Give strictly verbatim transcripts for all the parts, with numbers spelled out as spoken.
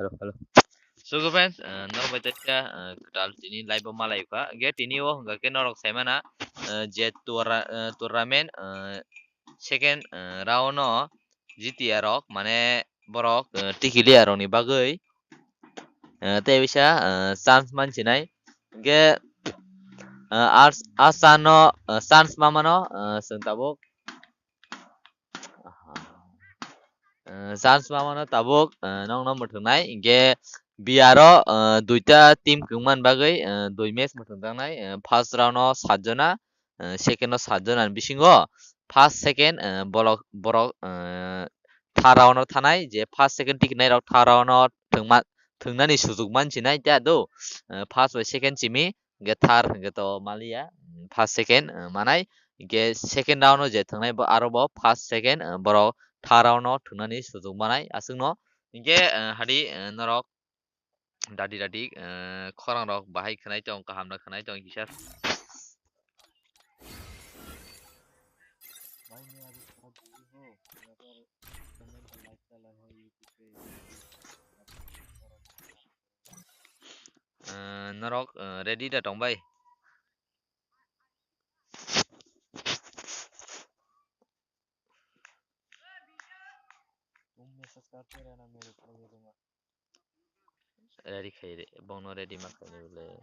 Hello, hello. So, good friends, uh, norok bai teisa, uh, kwtal tini live o malai kha. Ge tini o hwnkha khe norok sai mana, uh, je toura-, uh, tournament, uh, second, uh, round o G T A rok, mane borok, uh, tikiliya rokni bagwi, uh, tei bisa, uh, chance mansinai. Ge, uh, ars-, asa no, uh, chance mamano, uh, chwng tabuk. Aha. Eh, chance mamano tabuk, eh, nongno mwthwngnai. Hinkhe B R o, eh, duita team kwngmani bagwi, eh, dui match mwthwngjaknai. Eh, first round o satjona, eh, second o satjona ni bisingo first, second, eh, bolok, borok, eh, third round o thanai, je first, second tiknairok third round o thwngma-, thwngnani sujuk mansinai ta do. Eh, first bai second simi, hinkhe third hinkhe to maliya, mm, first, second, eh, manai. Hinkhe second round o je thwngnai bo aro bo first, second, eh, borok third round o thwngnani sujuk manai aswkno. Hinkhe, eh, hadi, eh, norok dadi dadi, eh, khorang rok bahai khwnai tong, kaham no khwnai tong kisa. Eh, norok, eh, ready da tong bai? Ready khai re, bongno ready ma khai ni bole.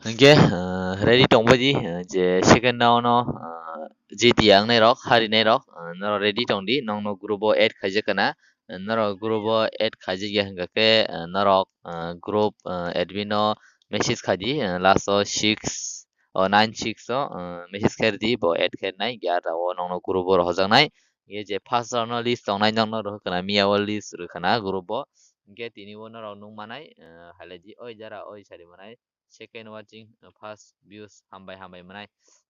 Hingke, eh, ready tongbaidi, eh, je second round o, eh, G T A wngnai rok, harinai rok, eh, norok ready tongdi, nongno group o add khaijak kana, eh, norok group o add khaijak ya hingka khe, eh, norok, eh, group, eh, admin no message khaidi, eh, last o six, o nine six o, eh, message khairdi, bo add khairnai, ya da o nongno group o rohojaknai, ye je first round o list tongnai nongno rohorkha na, miya o list rwkha na group o, hingke tini o norok nukmanai, eh, hailaidi, oi jara, oi sari manai, second watching, uh, first views, hambai hambai manai.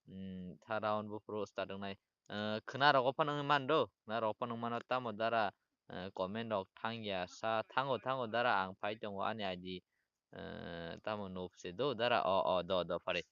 Mm, third round buphuru start wngnai. Uh, khwna rogo phano wngwi mando, khwna rogo phano wngmano tamo dara, uh, comment rok thangya sa thango thango dara ang phai tongo ani I D, uh, tamo nupse do dara o o do do phari.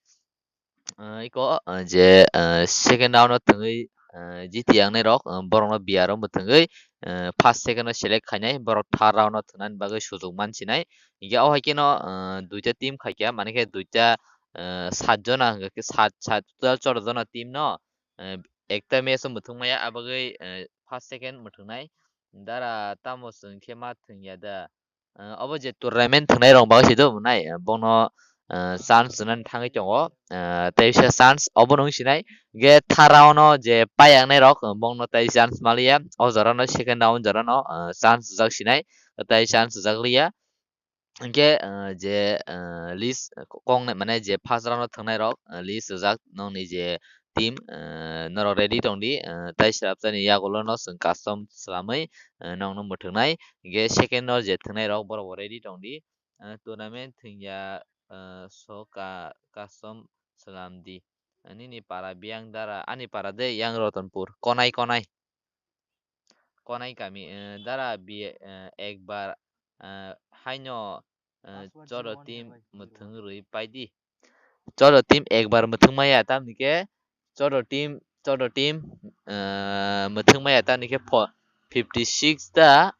Uh, iko, uh, je, uh, second round o thwngwi, uh, G T A wngnai rok, uh, borokno B R o mwthwngwi, uh, first second o select khainai, borok third round o thwngnani bagwi sujuk mansinai. Hinkhe o hai kheno, uh, duita team khaikha, mane khe duita, uh, sat jona hwnkhe sat, sat total choro jona team no, uh, ekta match o mwthwng maya, abagwi, uh, first second mwthwngnai. Dara tamo chwng khe ma thwngya da? Ah, obo je tournament thwngnai rok bagwi se do nai, ah, bono, ah, chance rwnani thangwi tongo, ah, tei bisa chance obono wng sinai. Ge third round o je payangnai rok, ah, bongno tei chance maliya, o jora no second round jora no, ah, chance rijak sinai, tei chance rijak liya. Hingke, ah, je, ah, list kok nai mane je first round o thwngnai rok, ah, list rijak nongni je team, ah, norok ready tongdi, ah, tei srapsani yagulo no chwng custom swlamwi, ah, nongno mwthwngnai. Hingke second o je thwngnai rok borok bo ready tongdi. Ah, tournament thwngya, ah, so ka-, custom swlamdi. Nini para biyang dara, ani para de yang Ratanpur, Konai Konai. Konai kami, eh, dara bi, eh, ekbar, eh, haino, eh, choro team mwthwng rwi paidi. Choro team ekbar mwthwng maya, tamni khe choro team, choro team, eh, mwthwng maya, tamni khe pho-, fifty six da,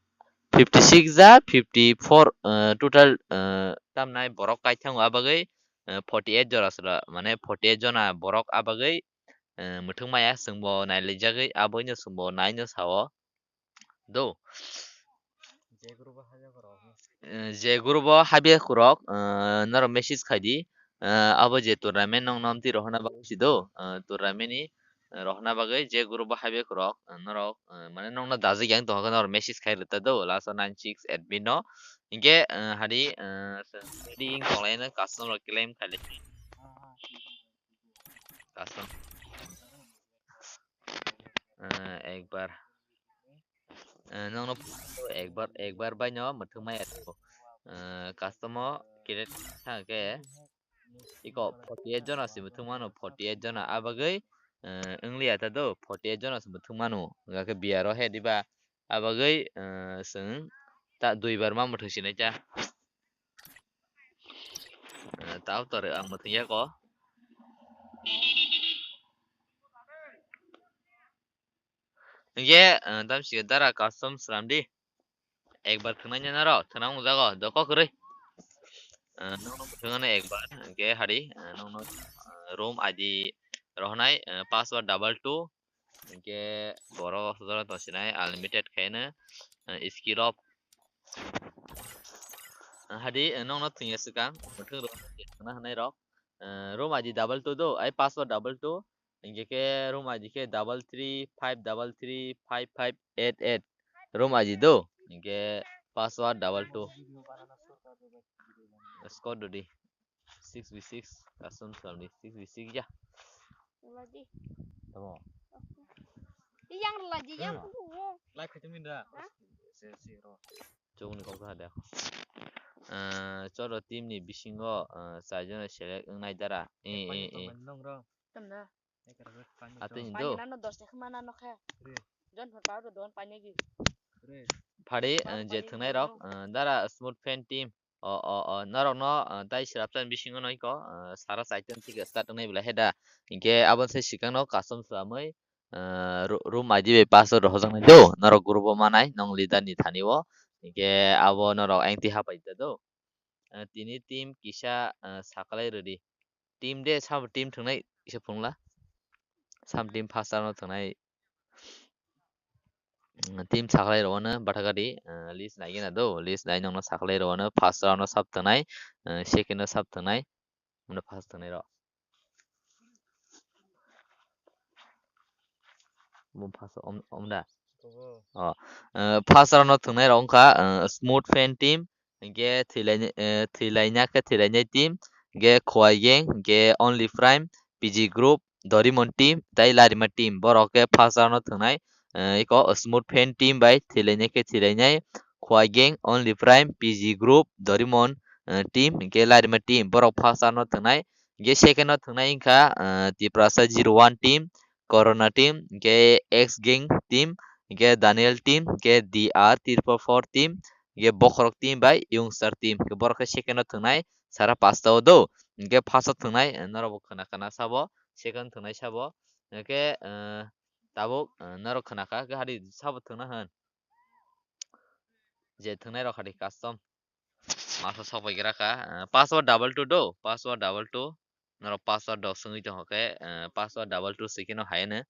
fifty six da, fifty four, eh, total, eh, tamnai borok kaithango, abagwi, eh, forty eight jora sora, mane forty eight jona borok abagwi, eh, mwthwng maya, chwngbo nailaijagwi, aboino chwngbo naino sao. Do. Eh, je group o habya khorok, eh, norok message khaidi. Eh, abo je tournament nong nom twi rohorna bagwi si do, eh, tournament ni, eh, rohorna bagwi je group o habya khorok, eh, norok, eh, mane nongno dajik yang tongkha norok message khai rwta do, last o nine six admin no. Hinkhe, eh, hadi, eh, ready wng tonglaino custom rok claim khailai. Custom. Eh, ekbar. Eh, nongno ekbar, ekbar baino mwthwng maya tongo. Eh, custom o create thangkhe iko forty eight jona se mwthwng mano, forty eight jona. Abagwi, eh, wngliya ta do, forty eight jona se mwthwng mano. Hwnkhe B R o he diba. Abagwi, eh, chwng ta duibar ma mwthwng sinai ta. Eh, tao tore ang mwthwng yako. Hingke, eh, tamsike dara custom slam di. Ekbar thwngnai nai norok, thwnang jago, doko kwrwi. Eh, nokno thwngano ekbar, hingke hari, eh, nokno, eh, room I D rohonai, eh, password double two, hingke borok sojora tongsinai unlimited khaino, eh, skill of. Eh, hadi, eh, nokno thwngya swkang, mwthang rok, thwngna hwnai rok. Eh, room I D double two do, ai password double two, hingke khe room I D khe double three five double three five five eight eight. Room I D do, hingke password double two. Score do di. Six v six, custom slam di. Six v six ya. Lagi. Tamo. Yang lagi, yang Hmm. kubu. Live kaitung minda. Hah? Si, si, ro. Chukni kok hada. Eh, choro team ni bisingo, eh, chaijon select wngnai dara. Eh, eh, eh. Nong ro. Tamna. Atwini do. Pani nano dos tekhe mana no khe. Re. Jon phar paro don pani gi. Re. Phari, eh, je thwngnai rok, eh, dara smooth fan team. O, o, o, norok no, eh, tai srapsa bisingo no iko, eh, sara saiton thik start wngnai bwla heda. Hingke aboni sai swkang no custom swlamwi, eh, ru-, room I D bai password rohorjaknai do. Norok group o manai, nong leader ni thani o. Hingke abo norok engti hapai da do. Eh, tini team kisa, eh, sakalai rwdi. Team de sabo team thwngnai kisa phunukla. Sam team first round o thwngnai. Mm, team sakalai rok wano bathakadi, eh, list naigena do, list nai nokno sakalai rok wano first round o sab thwngnai, eh, second o sab thwngnai, mano first thwngnai rok. Bo first om, om da? Obo. Oh, eh, first round o thwngnai rok wngkha, eh, Smooth Fan team, hingke thwilaini-, eh, thwilaina khe thwilainai team, hingke Khowai Gang, hingke Only Prime, P G Group, Dorimon team, tei Larima team. Borok khe first round o thwngnai, eh, iko Smooth Fan team bai thwilainai khe thwilainai Khowai Gang, Only Prime, P G Group, Dorimon, eh, team, hingke Larima team. Borok first round o thwngnai, hingke second o thwngnai wngkha, eh, Tiprasa zero one team, Corona team, hingke X Gang team, hingke Daniel team, hingke D R triple four team, hingke Bokhorok team bai Youngstar team. Hingke borok khe second o thwngnai sara pasta o do. Hingke first o thwngnai, eh, norok bo khna khna sabo, second thwngnai sabo. Hingke, eh, tabuk, eh, norok khna kha, khe hari sabo thwngna hwn. Je thwngnai rok hari custom. Masa sok bai gra kha, eh, password double two do, password double two. Norok password dok swngwi tongkha khe, eh, password double two swi kheno hai hwno.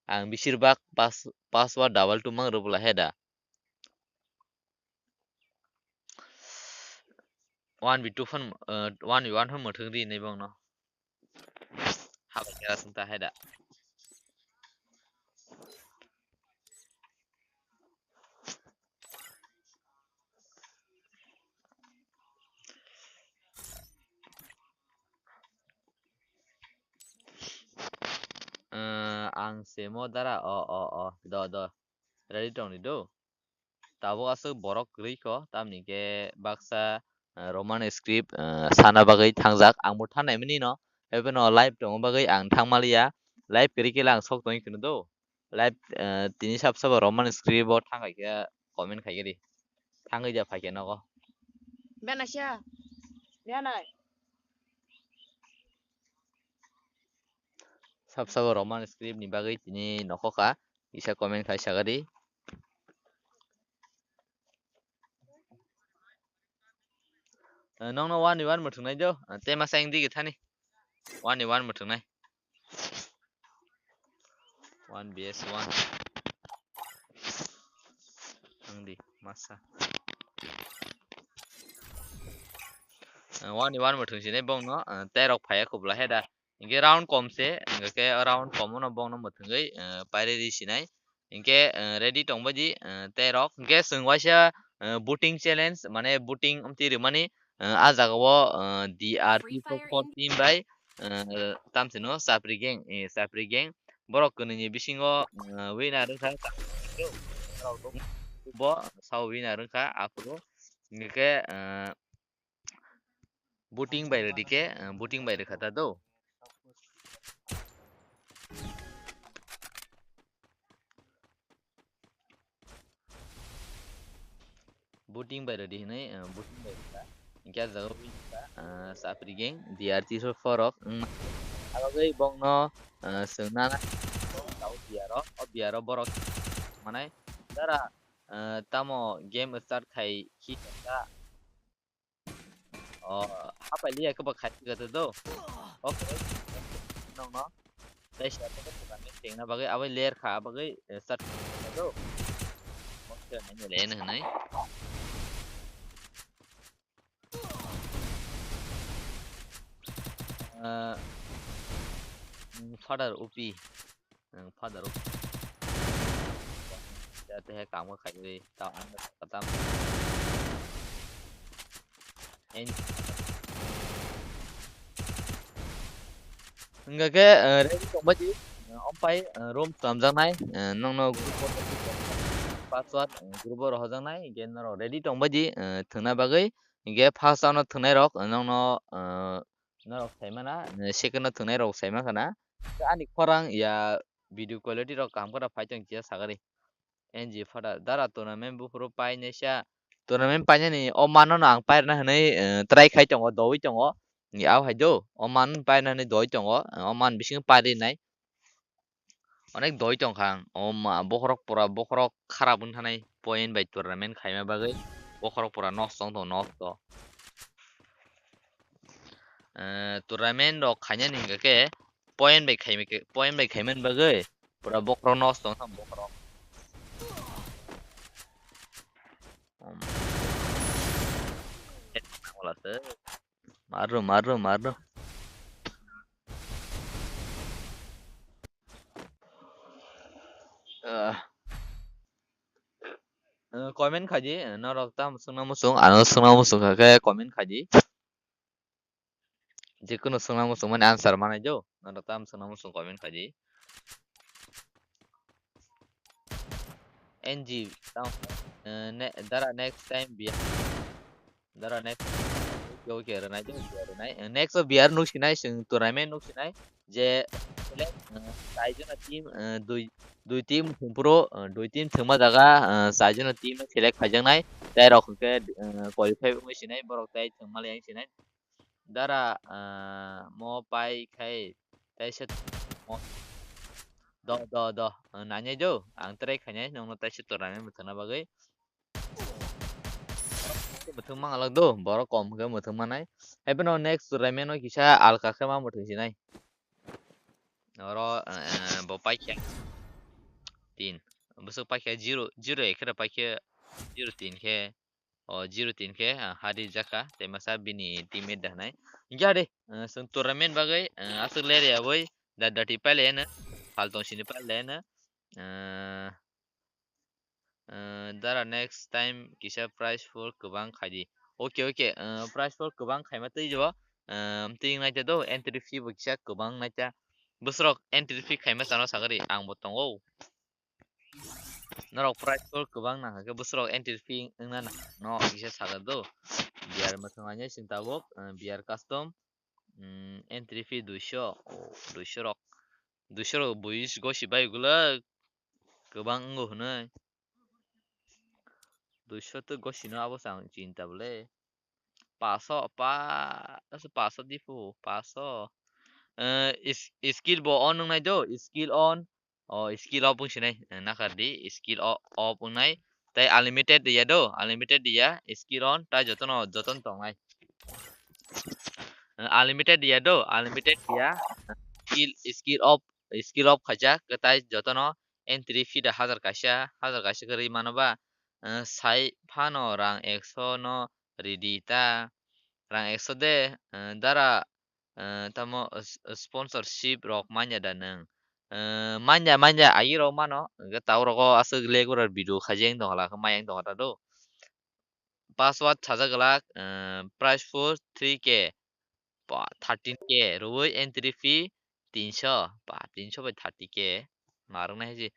Ang bisir bak pass-, password double two mang rw bwla he da. One v two phone, eh, one v one phone mwthwng ri nai bongno. Haba kera sung ta hai da. Eh, ang se mo dara, o, o, o, do, do. Ready tong di do. Tabuk aswk borok kwrwi kho, tamni khe baksa, eh, Roman script, eh, sana bagwi thangjak. Ang bo thanai mani no, ebono live tongma bagwi ang thang maliya. Live kwrwi khe le ang sok tongwi khwno do. Live, eh, tini sab sabo Roman script bo thang khai khe comment khai khe di. Thangwi ja phai khe nogo. Benai sia. Benai. Sab sabo Roman script ni bagwi tini nokho kha, kisa comment khai saga di. Eh, nokno one v one mwthwngnai do, eh, tei masa wng di khe thani. One v one mwthwngnai. One v one. Ang di, masa. Eh, one v one mwthwng sinai bongno, eh, tei rok phaiya kubla he da. Hingke round kom se, hingke round kom no bongno mwthwngwi, eh, pairwi ri sinai. Hingke, eh, ready tongbai di, eh, tei rok. Hingke chwng waisa, eh, booting challenge, mane booting amtwi rwmani, eh, ah jaga o, eh, D R Free Fire four team bai, eh, tamsino Chapri Gang, eh, Chapri Gang. Borok kwnwi ni bisingo, eh, winner wngkha, bo sao winner wngkha, aphuru. Hingke, eh, Booting bai rwdi khe, eh, booting bai rwkha ta do. Booting bai rwdi hinwi, eh, booting bai rwkha. Hingke ah jaga o wngkha, eh, Chapri Gang, D R T four rok, wng, abagwi bongno, eh, chwng nana, o biaro, o biaro borok. manai. Dara, eh, tamo game start khai khi ta. Oh, hapai liya khe bo khai khe do. Okay. Nong no. Tei sa ko ko kami tengna bagwi abai ler kha bagwi, eh, start kha do. Mo khe nai le nai. Eh, mm, father O P. Ang father O P. Ya teh kamu khai ri. Tao ang katam. En. Hingga ke, eh, ready tongbaji, eh, ompai, eh, room twlamjaknai, eh, nongno group o password, eh, group o rohojaknai, hingke norok ready tongbaji, eh, thwngna bagwi, hingke first ano thwngnairok, eh, nongno, eh, norok saimana, eh, second o thwngnairok saimankha na. Ani khorang ya video quality rok kaham khe phai tong kiya sagari. N G father, dara tournament buphuru painaisa, tournament painani o mano no ang pairwna hinwi, eh, try khai tongo, doui tongo. Ni au hai do, o man painani doi tongo, o man bising pairinai. Onek doi tongkha ang, o ma bokhorok pura bokhorok kharap wng thanai point bai tournament khaima bagwi, bokhorok pura nosto wng tongo, nosto. Eh, tournament rok khainani hingka khe point bai khaimani bagwi pura bokhorok nosto wng thango, bokhorok. Om. Wala se. Marro, marro, marro. Ah. Eh, comment khaidi, eh, norok tam swngna muchung, ano swngna muchung kha khe comment khaidi. Jikunu swngna muchung mani answer manai do, norok tam swngna muchung comment khaidi. N G, tam, eh, ne-, dara next time biya. Dara next. Okay, okay, rwnai de, biya rwnai. Eh, next o biya rw nuk sinai, chwng tournament nuk sinai. Je, select, eh, chai jona team, eh, dui, dui team thwng phuru, eh, dui team thwngma jaga, eh, chai jona team select khaijaknai. Tei rok hwnkhe, eh, qualify wngwi sinai, borok tei thwngma le yang sinai. Dara, ah, mo pai khai, tei se mo, do, do, do, ah, nanya do, ang try khainai, nongno tei se tournament mwthangna bagwi. Mwthang mang alak do, borok kom hwnkhe mwthang manai. Haibeno next tournament o kisa alka khe ma mwthang sinai. Oro, eh, bo paikha tin. Bwswk paikha zero, zero ekhe paikha zero tin khe. O zero tin khe, ah, hari jaka, tei masa bini teammate da hwnai. Hingkhe hari, eh, chwng tournament bagwi, eh, aswk ler ya bai, da dati pailai no, phaltong sini pailai no. Eh, eh, dara next time kisa prize pool kwbang khaidi. Okay, okay, eh, prize pool kwbang khaima twi jo, eh, twi naita do, entry fee bo kisa kwbang naita. Bwswrok entry fee khaima chano sagari, ang bo tongo. Norok prize pool kwbang nang khe bwswrok entry fee wngna nang no kisa saga do. Biar mwthang lainai chwng tabuk, eh, biar custom, mm, entry fee duiso, oh, duiso rok. Duiso rok buis gosi bai gwlak kwbang wngo hwnwi. Duiso tw gosi no abo se ang chinta bwle. Paso pa, paso dipu, paso. Eh, is-, skill bo on wngnai do, skill on. O skill off wng sinai, eh, nakardi, skill o-, off wngnai. Tei unlimited ya do, unlimited ya, skill on, tai jotono, jotono tongnai. Eh, unlimited ya do, unlimited ya, skill, skill off, skill off khaijak, tai jotono entry fee da hazar kaisa, hazar kaisa kwrwi mano ba, eh, sai phano rang ekso no ridi ta, rang ekso de, eh, dara, eh, tamo s-, sponsorship rok manya da nwng? Eh, manya, manya, agi rok mano, hwnkhe tao rogo aswk regular video khaijak wng tongkha, khe maya wng tongkha ta do. Password sajak glak, eh, prize pool three K, ba, thirteen K, rwui entry fee tinso, ba, tinso bai thirty K, narwknai hai se,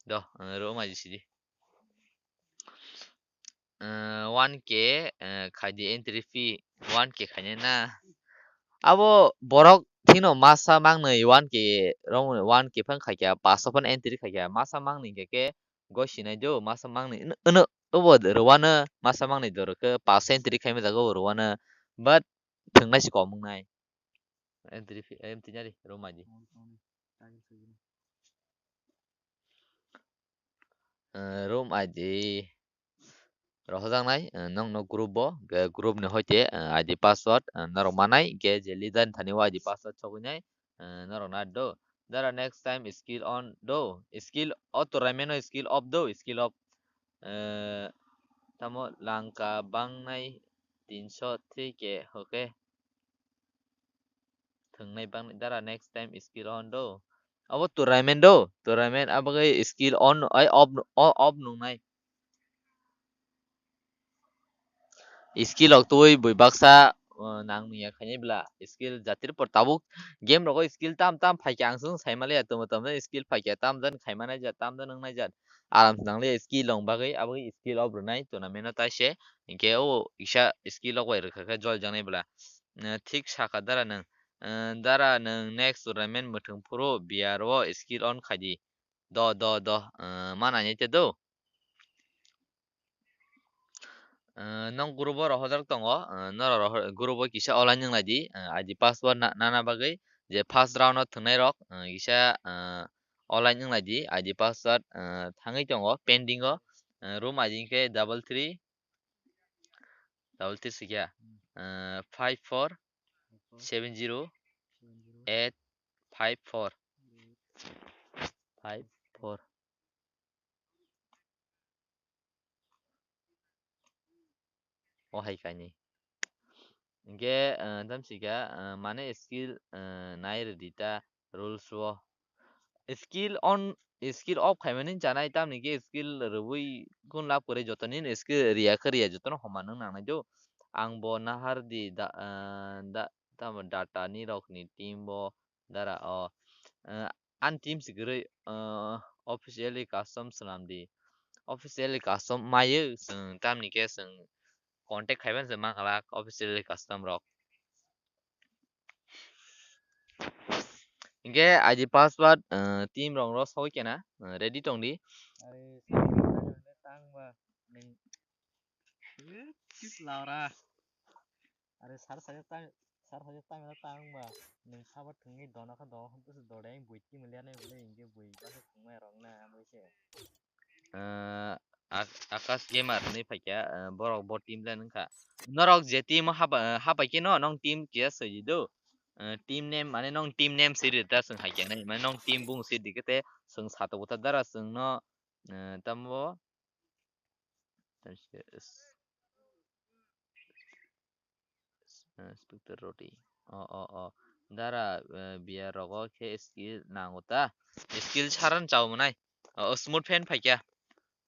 do, eh, rw ma ji sidi. Eh, one K, eh, khaidi entry fee, one K khainai na. Abo borok phino masa mangnwi one K rok, one K phano khaikha, paso phano entry khaikha, masa mangnwi hwnkhe khe goi sinai do, masa mangnwi wno, wno, obo rwano masa mangnwi dorkhe paso entry khaima jaga o rwano, but thwngnai se kom wngnai. Entry fee, em, tini ari, rw ma di. Thank you. eh, room I D rohorjaknai, eh, nokno group bo, hwnkhe group ni hoite, eh, I D password, eh, norok manai, hwnkhe je leader ni thani o I D password sogwinai, eh, norok na do. Dara next time skill on do, skill o tournament o skill off do, skill off, eh, tamo langka bangnai tinso three K, okay. Thwngnai bang dara next time skill on do. Abo tournament do, tournament abagwi skill on ai off, o-, off nungnai. Skill rok twi bui baksa, uh, nang nungya khainai bla. Skill jatir por tabuk game rogo skill tam tam phaikya ang sung saimaliya tamo tamo skill phaikya tam jan khaimanai jat tam jan wngnai jat. Aram se nangliya skill rok bagwi abagwi skill off rwnai tournament o taise. Hinkhe o kisa skill rok bai rwkha khe jol jaknai bla. Eh, thik sakha dara nwng. Eh, dara nwng next tournament mwthwng phuru B R o skill on khai di. Do, do, do. Eh, ma nainai te do. Eh, nong group o rohorjak tongo. Eh, norok rohor-, group o kisa online wng lai di. Eh, I D password na, nana bagwi je first round o thwngnai rok, eh, kisa, eh, online wng lai di. I D password, eh, thangwi tongo pending o. Eh, room I D khe double three, double three sikya, eh, five four seven zero eight five four. Five four. O hai kainwi. Hinkhe, eh, tamsika, eh, mane skill, eh, nai rwdi ta rules o. Skill on, skill off khaimani chanai, tamni khe skill rwui kun lab kwrwi joto nini skill riya khe riya jotono homa nung nangnai do. Ang bo nahar di da, eh, da, tamo data ni rok ni team bo dara o, eh, ani team si kwrwi, eh, officially custom swnam di. Officially custom mayo chwng tamni khe chwng contact khaiban se mangalak officially custom rok. Hinkhe I D password, eh, team rok no sogwi kena, eh, ready tong di. Are, tang ba, neng. Laura. Are, sar sajak tang, sar sajak tang na tang ba. Neng sabo thwngwi dona kha do, bwswk dodeng bui team leader nai bwlai hinkhe bui bwswk thwngmai rok na, amo se. Eh, Ak-, Akash Gamer hinwi phaikha, eh, borok bo team le wngkha. Norok je team o hapa-, eh, hapai khe no, nong team kiya soi di do. Eh, team name, mane nong team name siri ta chwng hai khe nai, mane nong team bung siri di khe te chwng satok bwtha dara chwng no, eh, tamo. Eh, Inspector Roti. O, o, o. Dara, eh, B R rogo khe skill nango ta. Skill saran chao mwnai. O, o, smooth fan phaikya.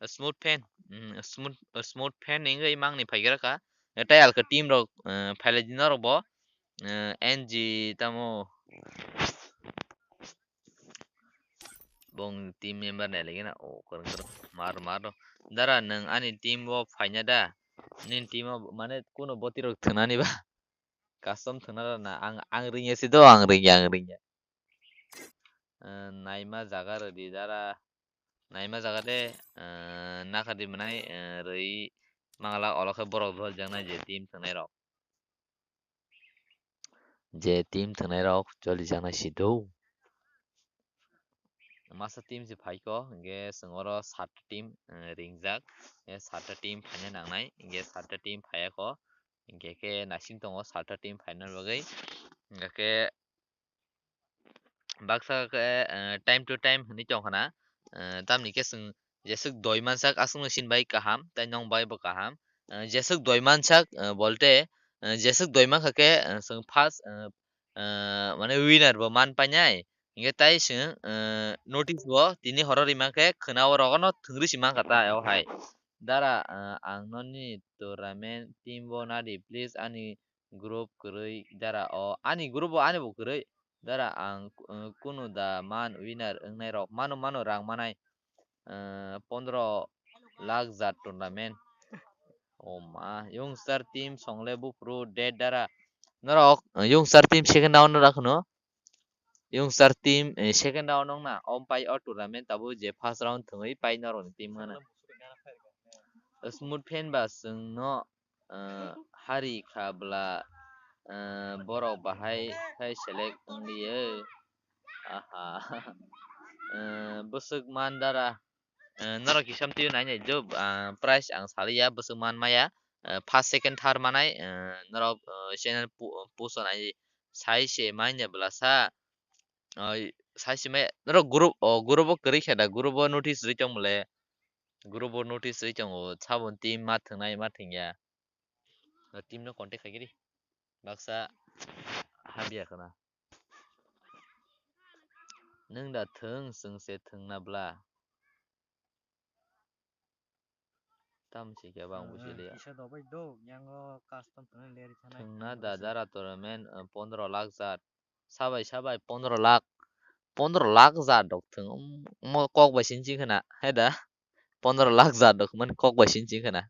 O, smooth fan. Mm, smooth, o, smooth fan wngwi mangni phaikra kha. Eh, tei alka team rok, eh, phailai di norok bo. Eh, N G tamo. Bong team member nai lagi na. O, kwrwng kwrwng. Mar, mar do. Dara, nwng ani team o phaina da? Nini team o mane kuno boti rok thwnani ba? Custom thwna rwna, ang, ang ringya se do, ang ringya, ang ringya. Eh, naima jaga rwdi dara, naima jaga de, eh, nakha di mwnai, eh, rwi mangala olo khe borok dol jaknai je team thwngnai rok. Je team thwngnai rok choli jaknai si do. Masa team se phaikho, hinkhe chwng oro satta team, eh, ringjak. Eh, satta team phaina nangnai, hinkhe satta team phaiya kho. Hinkhe khe naising tongo satta team phaina bagwi. Hinkhe khe baksa khe, eh, time to time hinwi tongkha na. Eh, tamni khe chwng jeswk doi mansak aswkno sin bai kaham, tei nong bai bo kaham. Eh, jeswk doi mansak, eh, bolte, eh, jeswk doi mankha khe, eh, chwng first, eh, eh, mane winner bo man painai. Hinkhe tai chwng, eh, notice bo tini horo rima khe khwna o rogono thwngri si mankha ta o hai. Dara, eh, ang noni tournament team bo nadi, please ani group kwrwi dara o. Ani group o ani bo kwrwi. Dara ang, eh, kunu da man winner wngnai rok. Mano, mano rang manai. Eh, pondro lakh jat tournament. O ma, youngster team songle buphuru dead dara. Norok, eh, youngster team second round o rakhno. Youngster team, eh, second round wngna. Ompai o tournament abo je first round thwngwi pai norokni team gana. Smooth fan ba chwngno, eh, hari kha bwla, eh, borok bahai khai select wngliya. Aha. Eh, bwswk man dara. eh, norok kisam twi nai nai jo, ah, prize ang saliya, bwswk man maya, eh, first, second, third manai, eh, norok, eh, channel pu-, puso nai sai se manya bwla sa, oi, sai se maya, norok group, o group o kwrwi khe da, group o notice rwi tong bwle, group o notice rwi tongo, sabon team ma thwngnai ma thwngya, o team no contact khai khe di, baksa habya khna. Nwng da thwng, chwng se thwngna bla. Tam si khe bang busi liya. Kisa dobai do, yango custom thwngna leri thana. Thwngna da dara tournament, eh, pondro lakh jat. Sabai, sabai, pondro lakh. Pondro lakh jat dok thwng. Um, mo kok bai sin ching khna. He da. Pondro lakh jat dok man kok bai sin ching khna.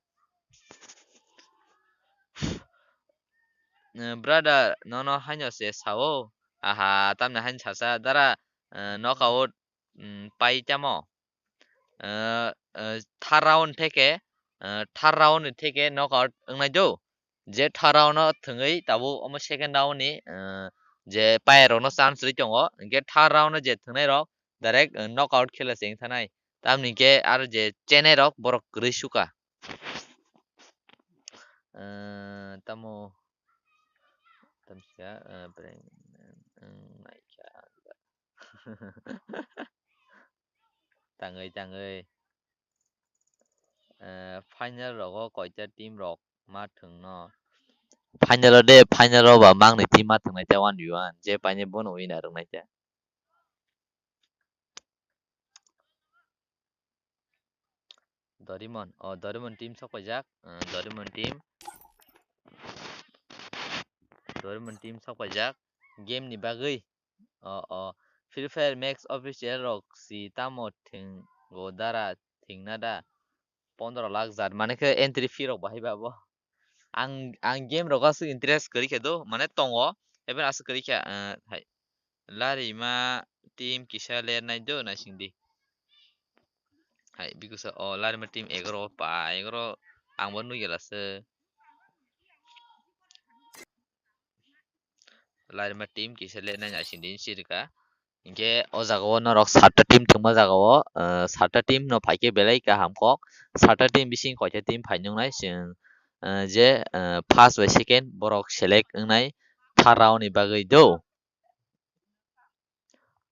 Eh, brother, nono haino se sao. Aha, tamni haino sasa dara, eh, knockout, mm, pai tamo. Eh, eh, third round theke, eh, third round ni theke knockout wngnai do. Je third round no thwngwi tabuk omo second round ni, eh, je payer rokno chance rwi tongo. Hinkhe third round no je thwngnai rok direct, eh, knockout khela se wng thanai. Tamni hinkhe aro je chenai rok borok kwrwi suka. Eh, tamo, tamsa, eh, breng, eh, naikha. Tangwi, tangwi. Eh, final rogo koita team rok ma thwngno? Final o de, final o ba mangni team ma thwngnai te one v one. Je paine bono winner wngnai te. Dorimon, o Dorimon team sok paijak, eh, Dorimon team. Dorimon team sok paijak. Game ni bagwi. O, o. Free Fire Max official rok si tamo thwngwi dara thwngna da? Pondro lakh jat mane khe entry fee rok bahai ba bo. Ang, ang game rogo aswk interest kwrwi khe do, mane tongo, even aswk kwrwi khe, eh, hai. Larima team kisa ler nai do naising di. Hai, bikusa o Larima team egaro pa, egaro ang bo nugya lasa. Larima team kisa ler nai naising di sirka. Hinkhe o jaga o norok satta team thwngma jaga o, eh, satta team no phaikhe belai kaham kok. Satta team bising koita team phai nungnai chwng, eh, je, eh, first bai second borok select wngnai third round ni bagwi do.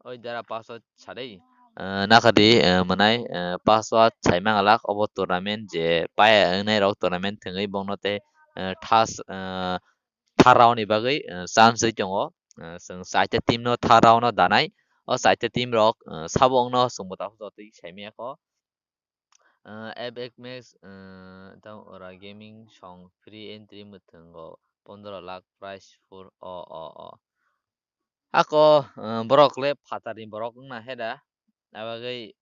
Oi dara password sadai, eh, nakadi, eh, mwnai, eh, password saimang alak obo tournament je paya wngnai rok tournament thwngwi bongno tei, eh, thas, eh, third round ni bagwi, eh, chance wi tongo. Eh, chwng chaita team no third round no danai. O chaita team rok, eh, sabo wngno chwngbo tabuk jotoi saimaya kho. Eh, F X Max, eh, tamo ora gaming song free entry mwthwngo pondro lakh prize pool o, o, o. Ako, eh, borok le phatarni borok wngna he da. Abagwi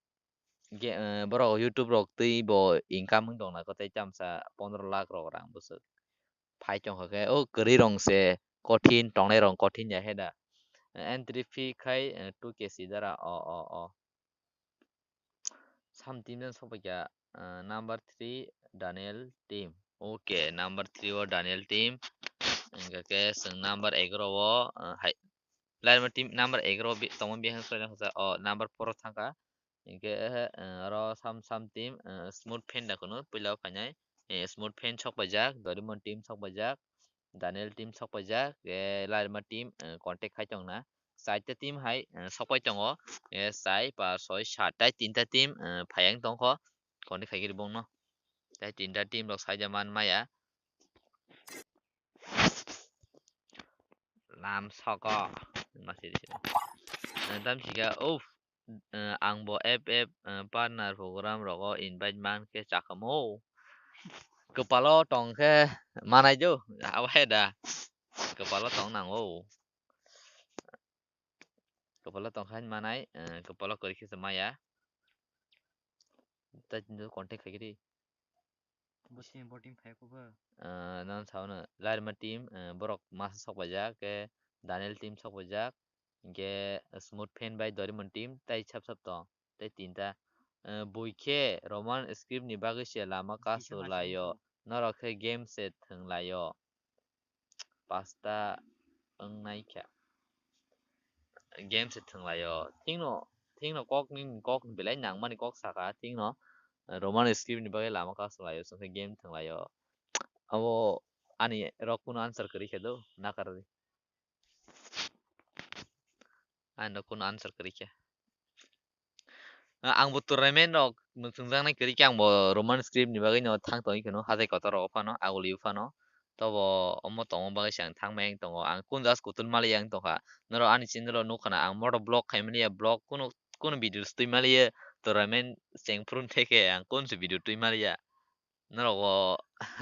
ge-, eh, borok YouTube rok twi bo income wng tongna kotai chamsa pondro lakh rok rang bwswk phai tongkha khe, o kwrwi rong se kothin, tongnai rong kothin ya he da. Entry fee khai, eh, two K si dara, o, o, o. Sam team jan sokphaikha, eh, number three Daniel team. Okay, number three o Daniel team. Hingkha khe chwng number egaro o, eh, hai. Larima team number egaro bi-, tongma bihang soi rang kha, o number four o thangkha. Hinkhe, eh, oro sam, sam team, eh, Smooth Fan da kunu puila o phainai. Eh, Smooth Fan sok paijak, Dorimon team sok paijak, Daniel team sok paijak, eh, Larima team, eh, contact khai tongna. Chaita team hai, eh, sok pai tongo. Eh, chai, pa, soi, sat, tai tinta team, eh, phaiya wng tongkho. Contact khai khe bongno. Tai tinta team rok saida man maya. Lam soko. Masi di sini. Eh, tam sika, uff. Eh, ang bo F F, eh, partner program rogo invite man khe chakamo. Kwpalo tong khe manai do, abo hai da. Kwpalo tong nango. Kwpalo tong khe manai, eh, kwpalo kwrwi khe se maya. Tai tini contact khai khe di. Bo sini bo team phai ko ba? Ah, non sao no, Larima team, ah, borok masa sok paijak, ke Daniel team sok paijak, ke Smooth Fan bai Dorimon team, tai sap sap tong, tai tinta. Ah, bui khe Roman script ni bagwi se lama kasu laio, norok khe game se thwng laio. Pasta wng nai kha. Game se thwng laio. Thik no, thing no kok ni kok belai nangmani kok saka thing no, eh, Roman script ni bagwi lama kha swlaio, chwngkhe game thwnglaio. Abo ani rok kunu answer kwrwi khe do, nakardi. Ani rok kunu answer kwrwi khe. Ah, angbo tournament rok mwchungjaknai kwrwi khe angbo Roman script ni bagwi no thang tongwi kheno, hachai kotor rogo phano, agulio phano. Tobo omo tongma bagwi se ang thang mayang tongo. Ang kunu jas kutul maliya ang tongkha. Norok ani channel o nukha na, ang moto vlog khai maliya, vlog kunu, kunu video twi maliya, tournament chengphuru theke ang kunsu video twi maliya. Norok o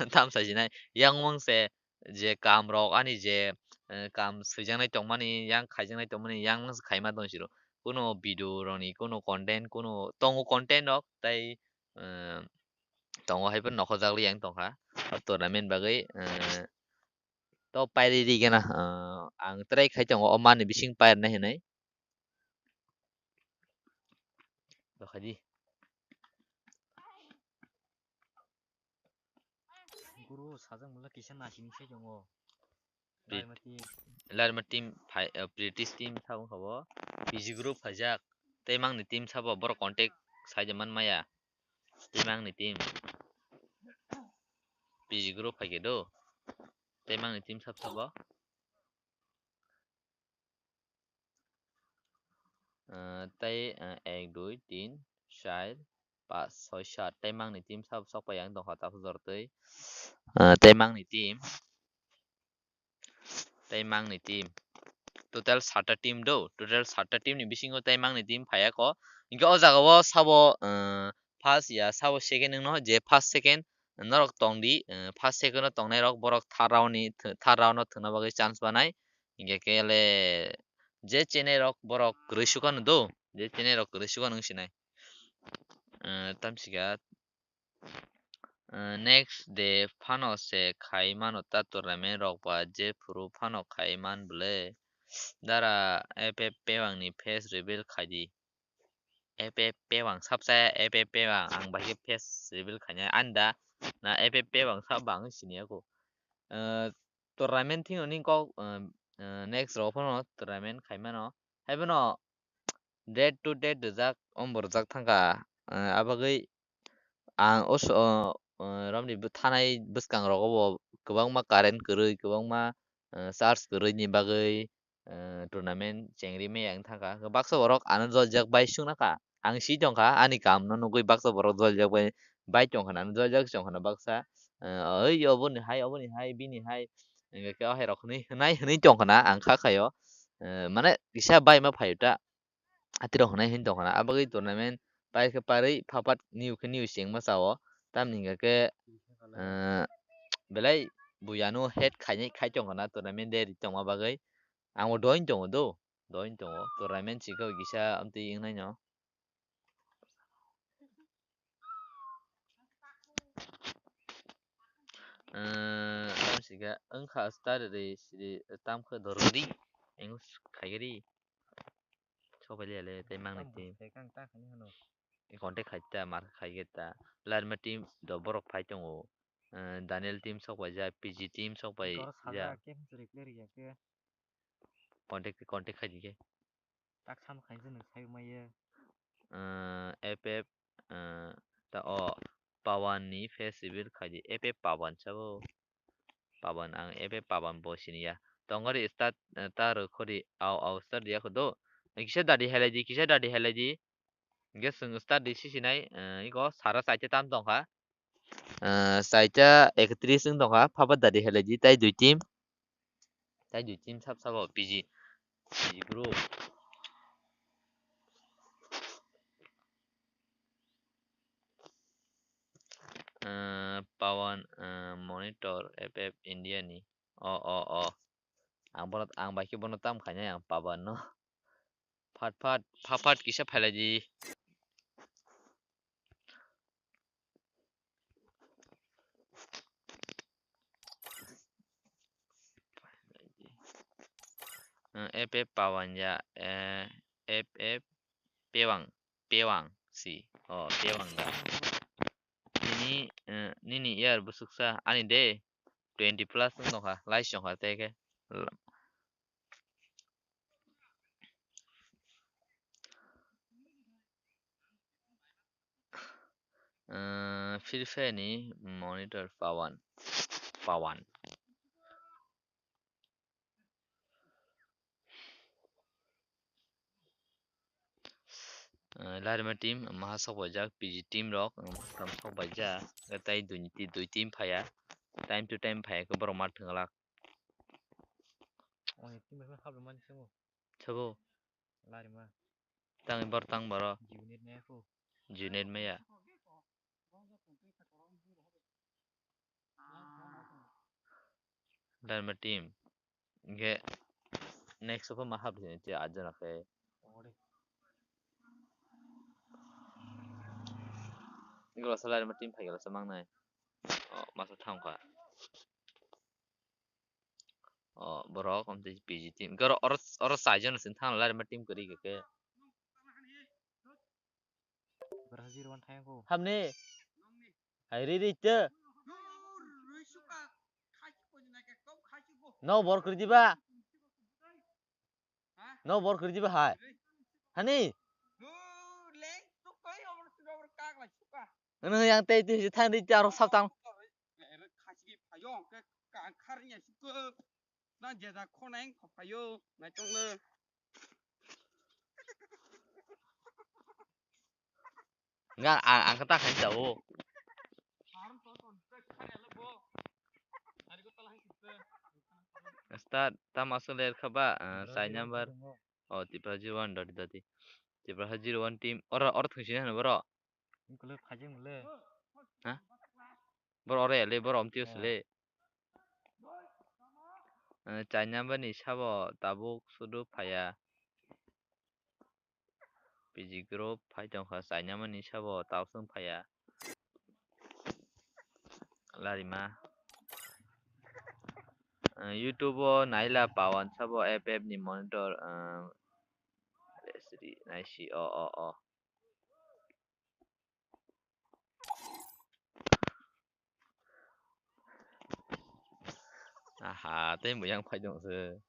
tam sajinai. Yang mung se je kam rok ani je, eh, kam swijaknai tongmani, yang khaijaknai tongmani, yang mung se khaima tong siro. Kunu video rokni, kunu content, kunu tongo content rok, tai, eh, tongo hai phano nokhorjak li yang tongkha. O tournament bagwi, eh, to pairi ri gana, eh, ang try khai tongo o mani bising pairnai hinwi. Dokhadi. Guru sajak mula kisa nasini sai tongo. Prit- Larima team. Larima team phai, eh, British team sabung khabo. P G group phaijak. Tei mangni team sabo borok contact sai de man maya. Tei mangni team. P G group phaikhe do. Tei mangni team sab sabo. Ah, tei, ah, ek, dui, tin, char, pas, soi, sat. Tei mangni team sab sokpai ang tongkha tabuk jortwi. Ah, tei mangni team. Tei mangni team. Total satta team do. Total satta team ni bisingo tei mangni team phaiya ko. Hinkhe o jaga o sabo, ah, first ya sabo second wngno je first second norok tongdi, eh, first second o tongnai rok borok third round ni th-, third round o thwngna bagwi chance banai. Hinkhe khe le je chenai rok borok kwrwi sukha no do, je chenai rok kwrwi sukha no wng sinai. Eh, tamsika, eh, next day phano se khai mano ta tournament rok ba je phuru phano khai man bwle. Dara F F P wang ni face reveal khai di. F F P wang sabsa F F P wang ang bai khe face reveal khainai ani da na F F P wang sab ba ang sini ako. Eh, tournament thing ni kok, eh, eh, next rok phano tournament khai mano. Hai bono date to date rijak, ombo rijak thangkha. Eh, abagwi ang o so-, o, o, romni bw-, thanai bwskang rogo bo kwbangma current kwrwi, kwbangma, eh, charge kwrwini bagwi, eh, tournament chengri maya wng thangkha. Baksa borok ano jolijak bai sungna kha. Ang si tongkha, ani kam no nugwi baksa borok jolijak bai, bai tongkha na, jolijak tongkha na baksa. Eh, oi, oboni hai, oboni hai, bini hai. Hingke khe o hai rok hwnwi, hwnai hwnwi tongkha na, ang kha khaio. Eh, mane kisa bai ma phaio ta. Atirok hwnai hwnwi tongkha na. Abagwi tournament pai khe parwi phapat new khe new chengma chao. Tamni hingka khe, eh, belai buyano head khainai khai tongkha na tournament de ri tongma bagwi. Ang bo doin tongo do, doin tongo. Tournament chikha kisa amtwi wngnaino. Eh, tamsika wngkha start ri siri tamkhe dorgri. Engus khaigri. Sopai liya le tei mangni team. Tei kang ta khani hano. E contact khai ta, mar khai ge ta. Larma team do borok phai tongo. Eh, Daniel team sok pai ja, P G team sok pai ja. Doro saja, kem suri clear ya ke. Contact, contact khai di ke. Tak sam khai je nang sai maya. Eh, F F, eh, ta o Pawan ni face reveal khai di. F F Pawan sabo. Pawan, ang ebe Pawan bo siniya. Tongori start, eh, ta rwkhori, au, au, start diya kho do. Kisa dadi helai di, kisa dadi helai di. Hingke chwng start di sisinai, eh, iko sara saita tam tongkha. Eh, saita ektris wng tongkha, phaba dadi helai di, tai dui team. Tai dui team sab sabo P G. P G group. Eh, Pawan, eh, monitor F F India ni. O, o, o. Ang bono, ang bai khe bono tam khainai ang Pawan no. Phat, phat, phat, phat kisa phailai di. Eh, F F Pawan ya, eh, F F Pewang, Pewang si. Oh, Pewang da. Nini, eh, nini year bwswksa ani de twenty plus wng tongkha, lai chongkha tei khe. L-, Ah, Free Fire ni monitor Pawan. Pawan. Ah, Larima team, maha sok baijak, P G team rok, um, maha kam sok baijak, tei dui, dui team phaya, time to time phaya khe borok ma thwnglak. Oni team bai hap mani sabo. Sabo. Larima. Tang bar tang baro. Unit ne ko. Unit maya. Larima team. Hingke next o ma hap sini te ajana khe. Iko salai ma team phai gala samang nai. O masa thang kha. O borok om te P G team. Garo oro oro sai jon sin thang lai ma team kari ke ke. Brazil wan thang ko. Hamne. Hai ri ri te. No bor kri diba. No bor kri diba hai. Hani. Ano yang tei tei thang di charo sap tang. Nga ang ang kata khan chao. Start tam asal ler khaba, ah, sai number. Oh, Tipra zero one dati dati. Tipra zero one team. Ora ora thungsi na boro. Boro ore le, boro omtio sele. Eh, China bani sabo tabuk sudu phaya. P G group phai tongkha, China bani sabo tabuk sung phaya. Larima. Eh, YouTube o naila Pawan sabo F F ni monitor, eh, naisi, o, o, o. Aha, tei bo yang phai dong se.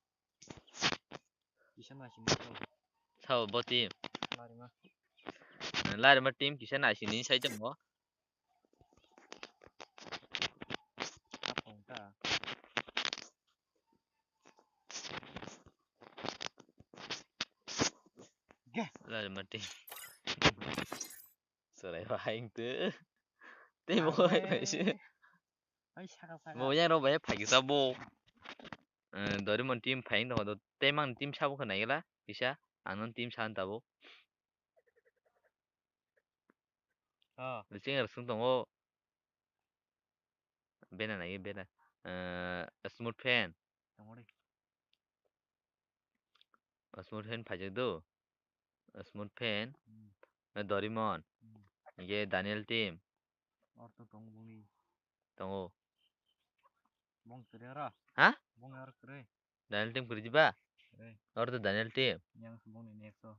Kisa ma sini. Sao bo team. Larima. Larima team kisa nai sini sai tongo. Apong ta. Larima team. Sorai ba haing te. Tei bo hai hai se. Hai saka saka. Bo yang rok bai phai kisa bo. Eh, Doraemon team phai wng tongkha do. Tei mang team sabo khe naigala kisa. Ang non team san tabuk. Oh. Cheng rok sung tongo. Bena nai bena. Eh, Smooth Fan. Tongori. Smooth Fan phaijak do. Smooth Fan. Hmm. Eh, Doraemon. Hmm. Ye Daniel team. Orto tongo boni. Tongo. Bong kere ora. Ha? Bong ora kere. Daniel team kiri jiba? Eh. Oro to Daniel team. Yang se bongni next o.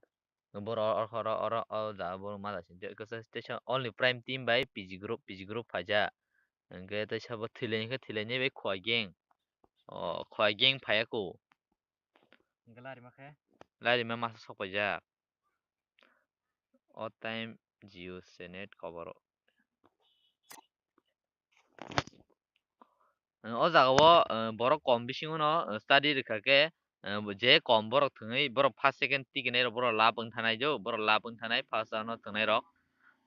Boro oro oro oro o da boro mala sin. Kesa station only prime team bai P G group, P G group phaja. Hingke tei sabo thwilaini khe thwilaini bai Khowai gang. O Khowai gang phaiya ko. Hingke larima khe? Larima masa sok paijak. O time Jio se net koboro. O jaga o, eh, borok kom bisingo no, eh, study rwkha khe, eh, je kom borok thwngwi borok first second tikinai rok borok lap wng thanai jo, borok lap wng thanai first round o thwngnai rok.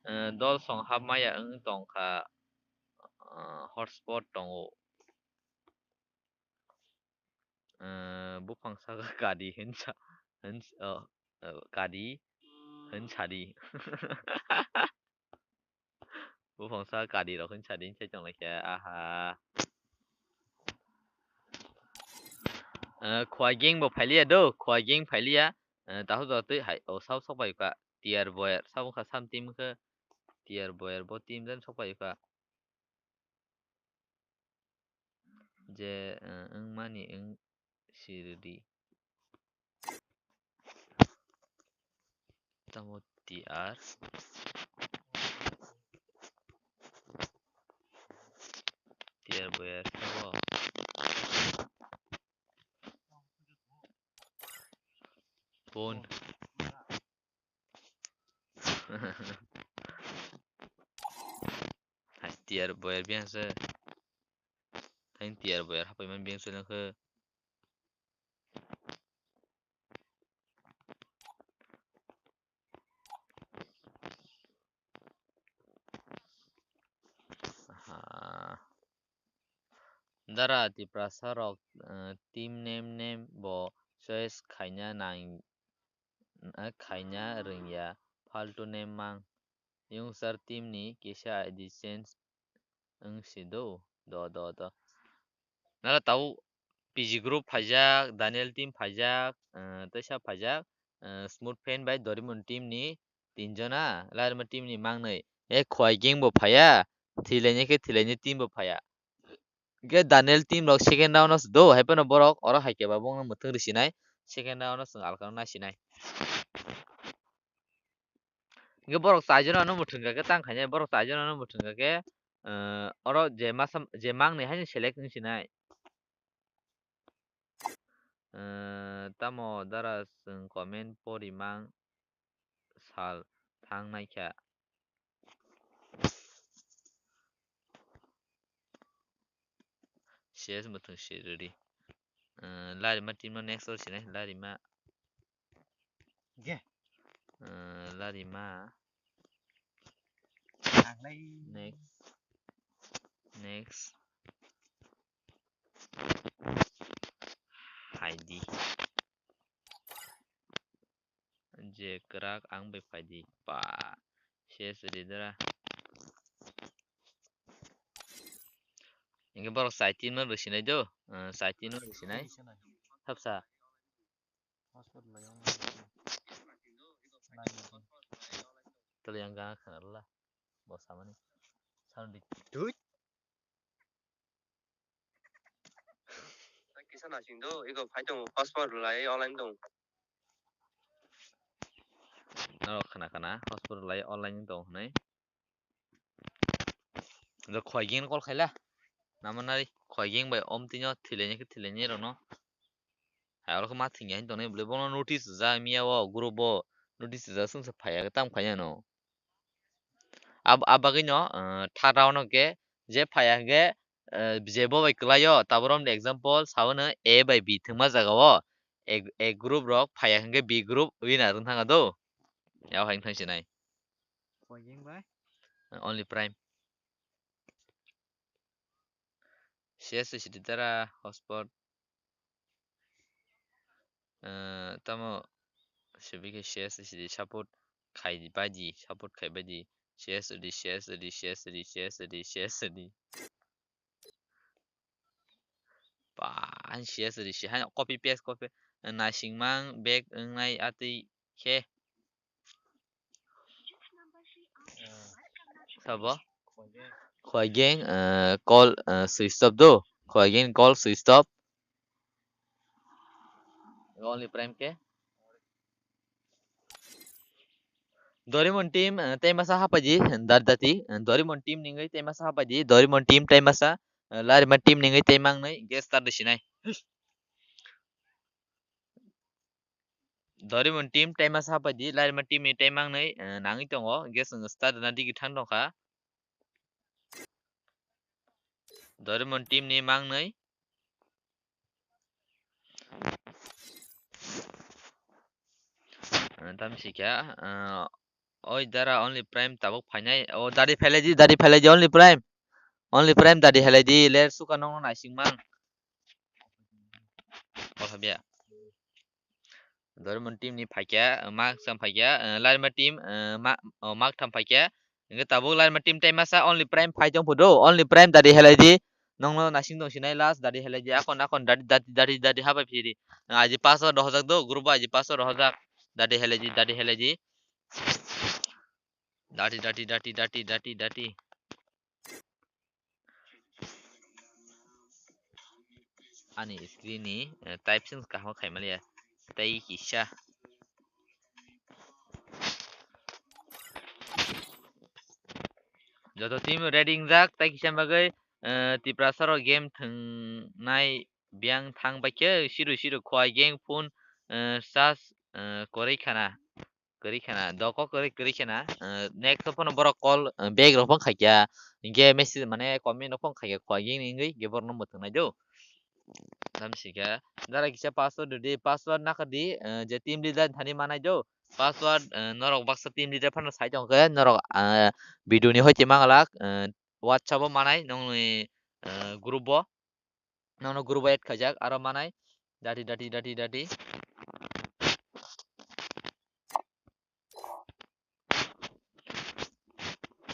Eh, dol song hap maya wng tongkha, eh, hotspot tongo. Eh, buphang saka kadi hinsa, hins-, oh, eh, kadi hinsadi. Buphang saka kadi rok hinsadi hinsai tonglaikha, aha. Eh, Khowai gang bo phailiya do, Khowai gang phailiya. Eh, tahu do twi hai, oh, sab sok bai ka, tier boyer, sab wngkha sam team khe, tier boyer bo team jan sok bai ka. Je, eh, wngmani wng siridi. Tamo T R. T R boyer sabo. Pun. T R boyar biyang se. Thain T R boyar hapai man biyang se nang khe. Aha. Dara Tiprasa rok, eh, team name name bo choice khaina nang, eh, khaina rwngya, faltu name mang. Yungsar team ni kisa I D change wng si do, do, do, do. Nara tau P G group phaijak, Daniel team phaijak, eh, teisa phaijak, eh, Smooth Fan bai Dorimon team ni tinjona, Larima team ni mangnwi. E Khwai gang bo phaiya, thilaini khe thilaini team bo phaiya. Ge Daniel team rok second round o se do, hai phano borok oro hai khe ba bongno mwthang rw sinai, second round o chwng alkano nai sinai. Hingke borok chaijon ano mwthangkha khe tang khainai, borok chaijon ano mwthangkha khe, eh, oro je masa, je mangnwi haino select wng sinai. Eh, tamo dara chwng comment pori mang sal thang naikha. C S mwthang se rwdi. Eh, Larima team no next or sinai, Larima. Ge. Eh, Larima. Ang lai. Next. Next. Haidi. Je kwrak ang bai phaidi. Pa. C S rwdi dara. Hingke borok chaitin no rw sinai do. Eh, chaitin no rw sinai. Sapsa. Tali yang gana khana la. Bo samani. Sound di. Tut. Kisa nasing do, iko phai tongo, passport lai online tong. Norok khana khana, passport lai online tong hwnwi. Ro Khwai gang call khaila. Namanari Khwai gang bai om tino thilaini khe thilaini rokno. Hai oro khe ma thwngya hin tongnai bwlwi bono notice rijak miya o group o notice rijak chwngsa phaiya khe tamo khainai no. Ab-, abagwino, ah, third round o khe je phaiya hwnkhe, ah, je bo bai kwlaio taborok ni example sabono A bai B thwngma jaga o A, A group rok phaiya hwnkhe B group winner wng thangkha do. Yao hai wng thang sinai. Khwai gang bai? Only Prime. C S C D dara hotspot. Eh, tamo sibike C S C D support khai baidi, support khai baidi. C S D, C S D, C S D, C S D, C S D. Ba, ang C S D si hai copy paste, copy, nasingmang back wngnai atwi khe. Sabo? Khwai gang, eh, call, eh, switch off do. Khwai gang call switch off. Only Prime khe. Dorimon team, eh, tei masa hapaidi, dar dati, eh, Dorimon team ningwi tei masa hapaidi, Dorimon team tei masa, eh, Larima team ningwi tei mangnwi, guest start sinai. Dorimon team tei masa hapaidi, Larima team ni tei mangnwi, eh, nangwi tongo, guest start na digi thang tongkha. Dorimon team ni mangnwi. Ah, tam sikha, ah, oi dara Only Prime tabuk phainai. O dadi phailai di, dadi phailai di Only Prime. Only Prime dadi phailai di, ler suka nongno naisingmang. Kol habya. Dorimon team ni phaikya, mak sam phaikya, eh, Larima team, eh, ma-, oh, mak tham phaikya. Hingke tabuk Larima team tei masa Only Prime phai tong phudo, Only Prime dadi helai di. Nongno nasing tong sinai last dadi helai di. Akon, akon dadi, dadi, dadi, dadi habai phiri. Aji paso rohojak do, group aji paso rohojak. Dadi helai di, dadi helai di. Dadi, dadi, dadi, dadi, dadi, dadi. Ani screen ni, eh, type sing kaham khai maliya. Tei kisa. Joto team ready wngjak, tei kisa bagwi, eh, Tiprasa rok game thwngnai biyang thang baikhe, siru siru Khwai gang phone, eh, charge, eh, kwrwi khana. kwrwi khena, doko kwrwi, kwrwi khena, eh, next phone borok call, eh, back rok phone khaikya, hinkhe message mane comment rok phone khaikya, khwagini wngwi, hinkhe borokno mwthang nai do. Tamsika, dara kisa password di, password nakha di, eh, je team leader thani manai do, password, eh, norok baksa team leader phano sai tongkhe, norok, eh, video ni hoite mangalak, eh, WhatsApp o manai, nongni, eh, group o. Nono group add khaijak, aro manai dati, dati, dati, dati.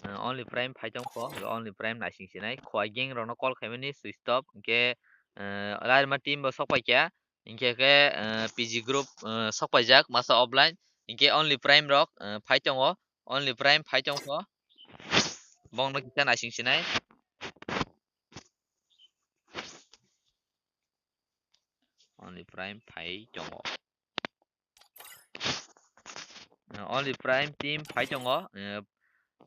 Eh, Only Prime phai tongkho, Only Prime naising sinai. Khwai gang rokno call khaimani switch off, hinkhe, eh, Larma team bo sok paikha, hinkhe khe, eh, P G group, eh, sok paijak, masa offline, hinkhe Only Prime rok, eh, phai tongo, Only Prime phai tongkho. Bongno kisa naising sinai. Only Prime phai tongo. Uh, Only Prime team phai tongo. Uh,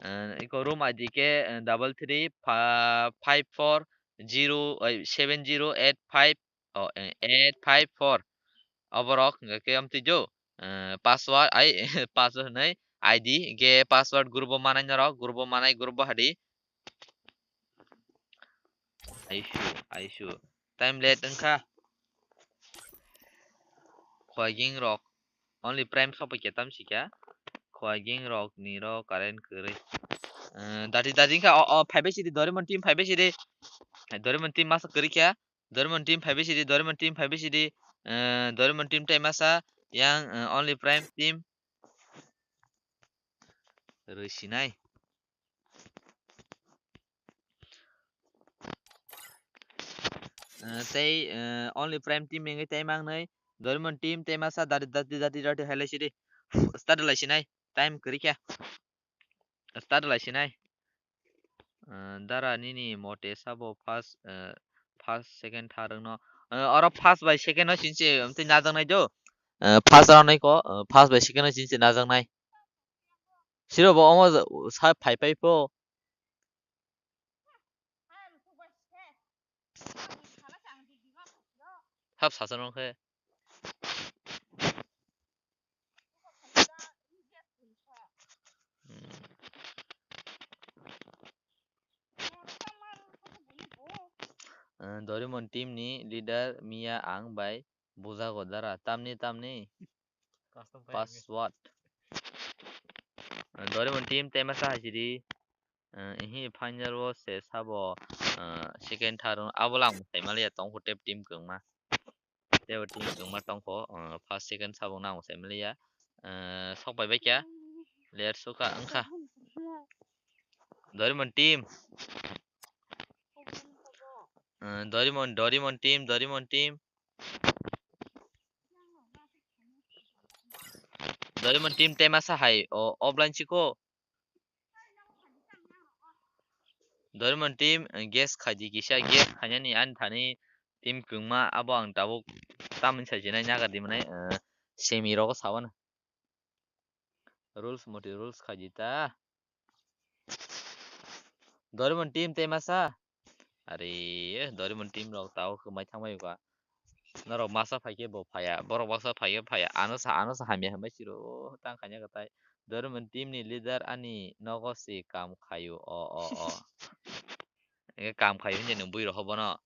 uh, iko room I D khe, uh, double three five four zero, uh, seven zero eight five, oh, uh, eight five four. Oborok hwnkhe khe amtwi do. Uh, password ai password hwnwi I D khe password group o manai norok, group o manai group o hadi. Aisu, aisu. Time late wngkha. Khwaging rok. Only Prime sokpai khe tamsi kha. Khwaging rok ni ro current kwrwi. Eh, dati, dati wngkha. O, o, phaibai sidi, Doraemon team phaibai sidi. Doraemon team masa kwrwi kha. Doraemon team phaibai sidi, Doraemon team phaibai sidi. Eh, Doraemon team tei masa. Yang, eh, Only Prime team. Rwi sinai. Eh, tei, eh, Only Prime team wngwi tei mangnwi Doraemon team tei masa dati, dati, dati, dati hailai sidi. Start lai sinai. Time kwrwi kha. Start lai sinai. Eh, dara nini mote sabo first, eh, first, second, third wngno. Eh, oro first bai second no sinse, tei najaknai do. Eh, first round nai ko, eh, first bai second no sinse najaknai. Siro bo omo sa phai phai pho. Hap sasa nong khe. Hmm. Eh, Doraemon team ni leader Mia ang bai bujago dara. Tamni, tamni. Custom khainai. Password. Eh, Doraemon team tei masa hai sidi. Eh, ihi final o se sabo, eh, second, third o abo lang sai maliya tongkho tep team kwngma. Tebo team kwngma tongkho, eh, first, second sabo nang sai maliya. Eh, sok bai bai kya. Player suka wngkha. Doraemon team. Eh, Doraemon, Doraemon team, Doraemon team. Doraemon team tei masa hai o offline chiko. Doraemon team, eh, guess khaidi kisa, guess khainani ani thani team kwngma abo ang tabuk tamni sajinai nagar di manai, eh, semi rogo sabana. Rules moti rules khaidi ta. Doraemon team tei masa. Are, eh, Doraemon team rok tao kwmai thangmai ba. Norok masa phaikhe bo phaya, borok baksa phaikhe phaya. Ano sa, ano sa hamya hwnbai siro, tang khaina kwtai. Doraemon team ni leader ani nogo se kam khaio, o, o, o. Eke kam khaio hinjani bui rok bono.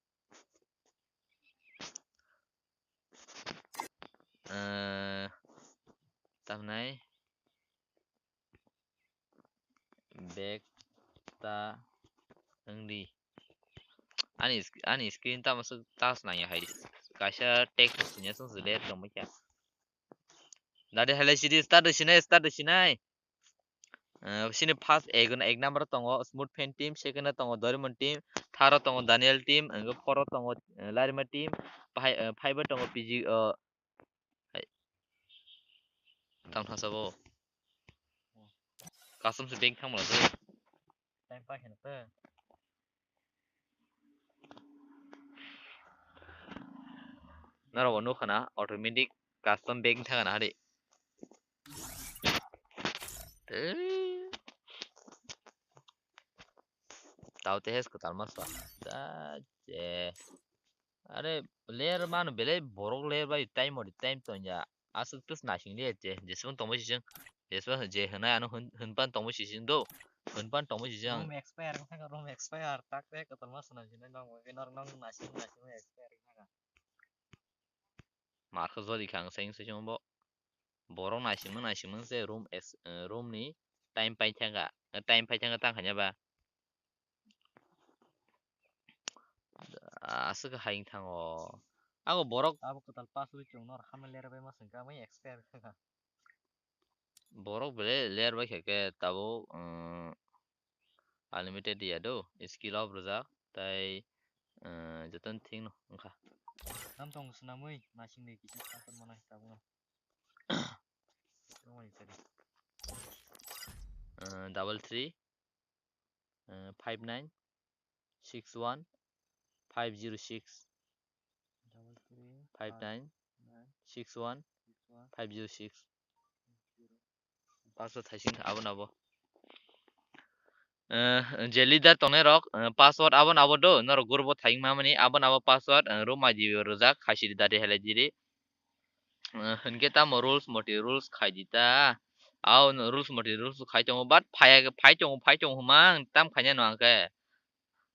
Eh, tamnai. Back ta wngdi. Ani sk-, ani screen tamo swk touch nangya hai. Kaisa text sini swng se let tongmai kha. Dadi halai sidi start sinai, start sinai. Eh, sini first ek, ek number tongo Smooth Fan team, second tongo Doraemon team, third tongo Daniel team, ang fourth tongo, eh, Larima team, pai, eh, five tongo P G, eh, Hai. Tang thasa bo. Custom se bank thang mala se. Time pa khe na se. Naro bo nukha na automatic custom bank thang na hari. Tei. Tao te hes kwtal ma sa. Da je. Are, layer mano belai borok layer bai time ori time tongya. Aswk tus nasing liya che, jeswng tongma sising. Jesba je hwnai ano hwn, hwnpan tongmwi sising do. Hwnpan tongmwi sising. Room expire wngkha, room expire. Tak tak kotorma swnam sinai nong bai nor nong nasing nasing expire wngkha. Markha jodi kha ang saying saying bo. Borok naisingma naisingma se room es, eh, room ni time pai thangkha. Eh, time pai thangkha tang khanya ba. Aswk hai wng thango. Abo borok. Abo kwtal pass wi chwng nor hamya ler bai ma swngkha, amai expire wngkha. Borok belai ler bai khe, khe tabuk, um, unlimited ya do, skill off rwjak, tai, um, jotono thik no wngkha. Tam tong swnamwi, nasing ni kisa sakon manai tabuk no. Tongmani sari. Uh, double three, uh, five nine, six one, five zero six. Double three, five nine, six one, five zero six. Password thaising abo nabo. Eh, je leader tongnai rok, eh, password abo nabo do, norok group o thaing mamani, abo nabo password, eh, room I D rwjak, khaisiri dati helai diri. Eh, hinkhe tamo rules moti rules khai di ta. Ao no rules moti rules khai tongo, but phai, phai tongo, phai tongo hwmang, tam khaina no angkhe.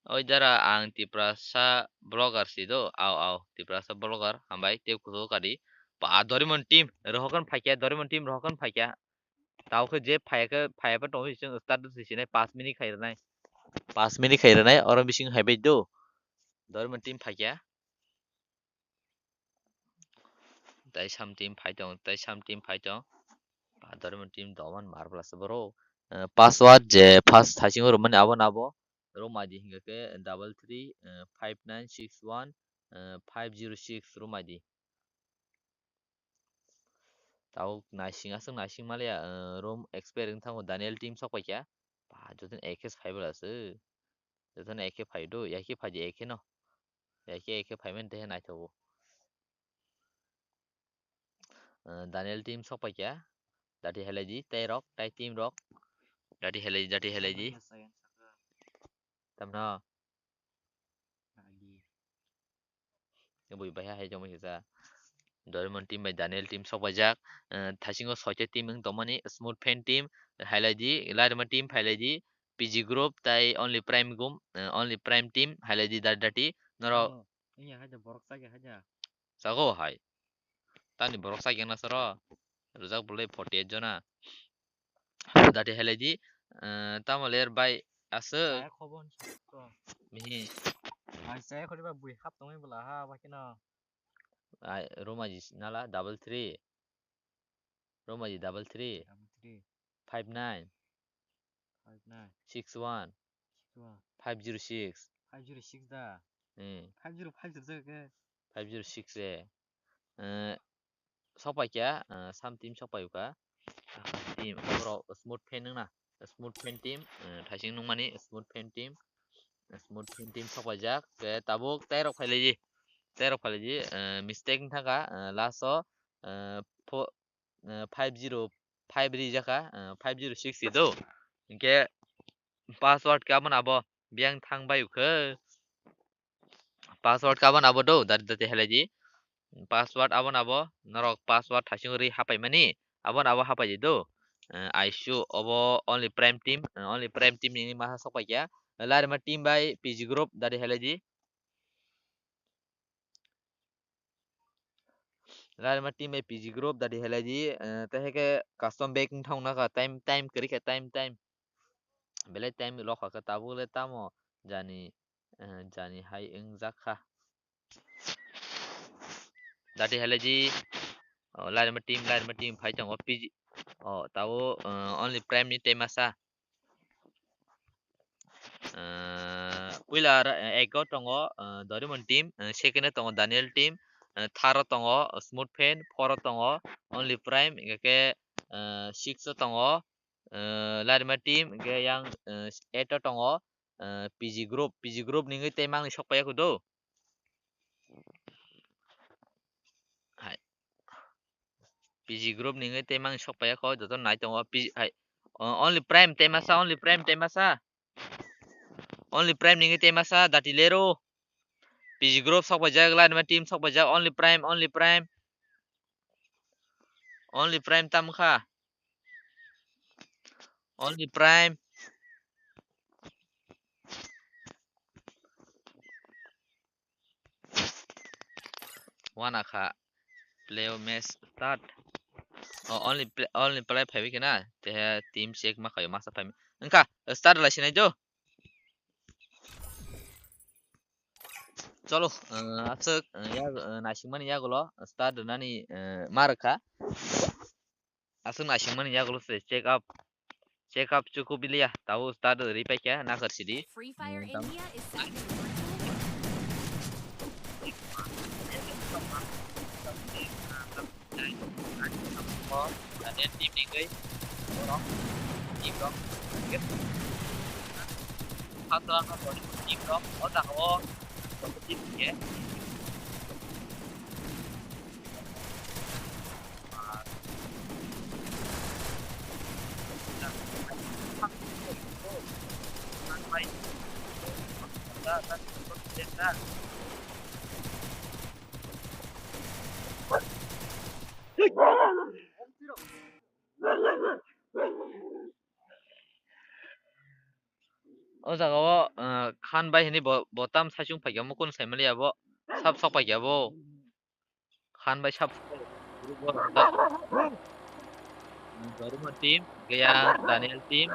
Oi dara ang Tiprasa blogger si do, ao, ao, Tiprasa blogger, hambai, tei kuchugo kadi. Pa Dorimon team, rohokon phaikya, Dorimon team rohokon phaikya. Tao khe je phai khe, phai pa tongo, chwng start si sinai, pass minute khai rwnai. Pass minute khai rwnai, oro bising hai bai do. Dorimon team phaikya. Tai sam team phai tong, tai sam team phai tong. Pador mo team doman marvelous bro. Eh, password je first thaisingo romani abo nabo. Room I D hingke ke double three, eh, five nine six one, eh, five zero six room I D. Tao naising aswk naising maliya, eh, room expert wng thango Daniel team sok paikha. Pa, joto X S five bela se. Jotono eke phai do, eke phai di, eke no. Eke, eke phai mani tehe naithogo. Eh, Daniel team sok paikha. Dati helai di, tei rok, tei team rok. Dati helai di, dati helai di. Tamno. Bui bai hai jomai kisa. Doraemon team bai Daniel team sok paijak. Eh, thaisingo soita team wng tongmani, Smooth Fan team, hailai di, Larima team, hailai di, P G group, tai Only Prime gum, eh, Only Prime team, hailai di dati dati. Norok. Oh, iya haja borok chakya haja. Chago hai. Tani borok chakya na soro. Rwjak bolai forty eight jona. Dati helai di, eh, tamo ler bai aswk. Chaya khobon sakto. Mihi. Ai chaya khori ba bui hap tongwi bwla ha ba kino. Ai Romaji nala double three. Romaji double three. Double three. Five nine. Five nine. Six one. Six one. Five zero six. Five zero six da. Hmm. Five zero five zero jaga ke. Five zero six e. Eh, sok paikha, eh, sam team sok paikha. Team, oro Smooth Fan wngna. Smooth Fan team, eh, thaising nungmani Smooth Fan team. Smooth Fan team sok paijak. Ke tabuk tei rok phailai di. Tei rok phailai di, eh, mistake wng thangkha, eh, last o, eh, pho-, eh, five zero five rijak kha, eh, five zero six si do. Hinkhe password khe abo na abo biyang thang bai khe. Password khe abo na abo do, dati dati helai di. Password abo na abo, norok password thaisingo ri hapai mani, abo na abo hapai di do. Eh, I S U obo Only Prime team, eh, Only Prime team nini masa sok paikha. Larima team bai P G group dati helai di. Larima team bai P G group dati helai di, eh, tei hai khe custom back wng thang naka time, time kwrwi kha time, time. Belai time lokha khe tabuk le tamo jani, eh, jani hai wngjak kha. Dati helai di, oh, Larima team, Larima team phai tongo P G, oh, tabo, eh, Only Prime ni team masa. Eh, puila aro, eh, eko tongo, eh, Doraemon team, eh, second o tongo Daniel team, eh, third o tongo Smooth Fan, four o tongo Only Prime, hingke, eh, six o tongo, eh, Larima team, hingke yang, eh, eight o tongo, eh, P G group, P G group ningwi tei mangni sok paiya kho do. Hai. P G group ningwi tei mang sok paiya kho, joto nai tongo P G, hai. O, Only Prime tei masa, Only Prime tei masa. Only Prime ningwi tei masa, dati lero. P G group sok paijak, Larima team sok paijak, Only Prime, Only Prime. Only Prime tam kha. Only Prime. Wana kha. Play o match start. Oh, only play, only play phaiwi khe na. Tehe team check ma khayo masa phai. Wngkha start lai sinai do. Cholo, uh, aswk, uh, ya, uh, naisingmani yagulo start rwnani, uh, ma rwkha. Aswk naisingmani yagulo se check up, check up chuku biliya, tabo start rwi paikha, nakhar sidi. Free Fire Hmm, tam- India is sending a virtual Team ni gwi, borok, team rok, khatra no boni team rok, o jaga o, team ni. O jaga o, uh, Khan bai hini bo, bo tam saichung paikha, mukun saimaliya bo, sab sok paikha bo. Khan bai sab Dorima team, Gaya Daniel team,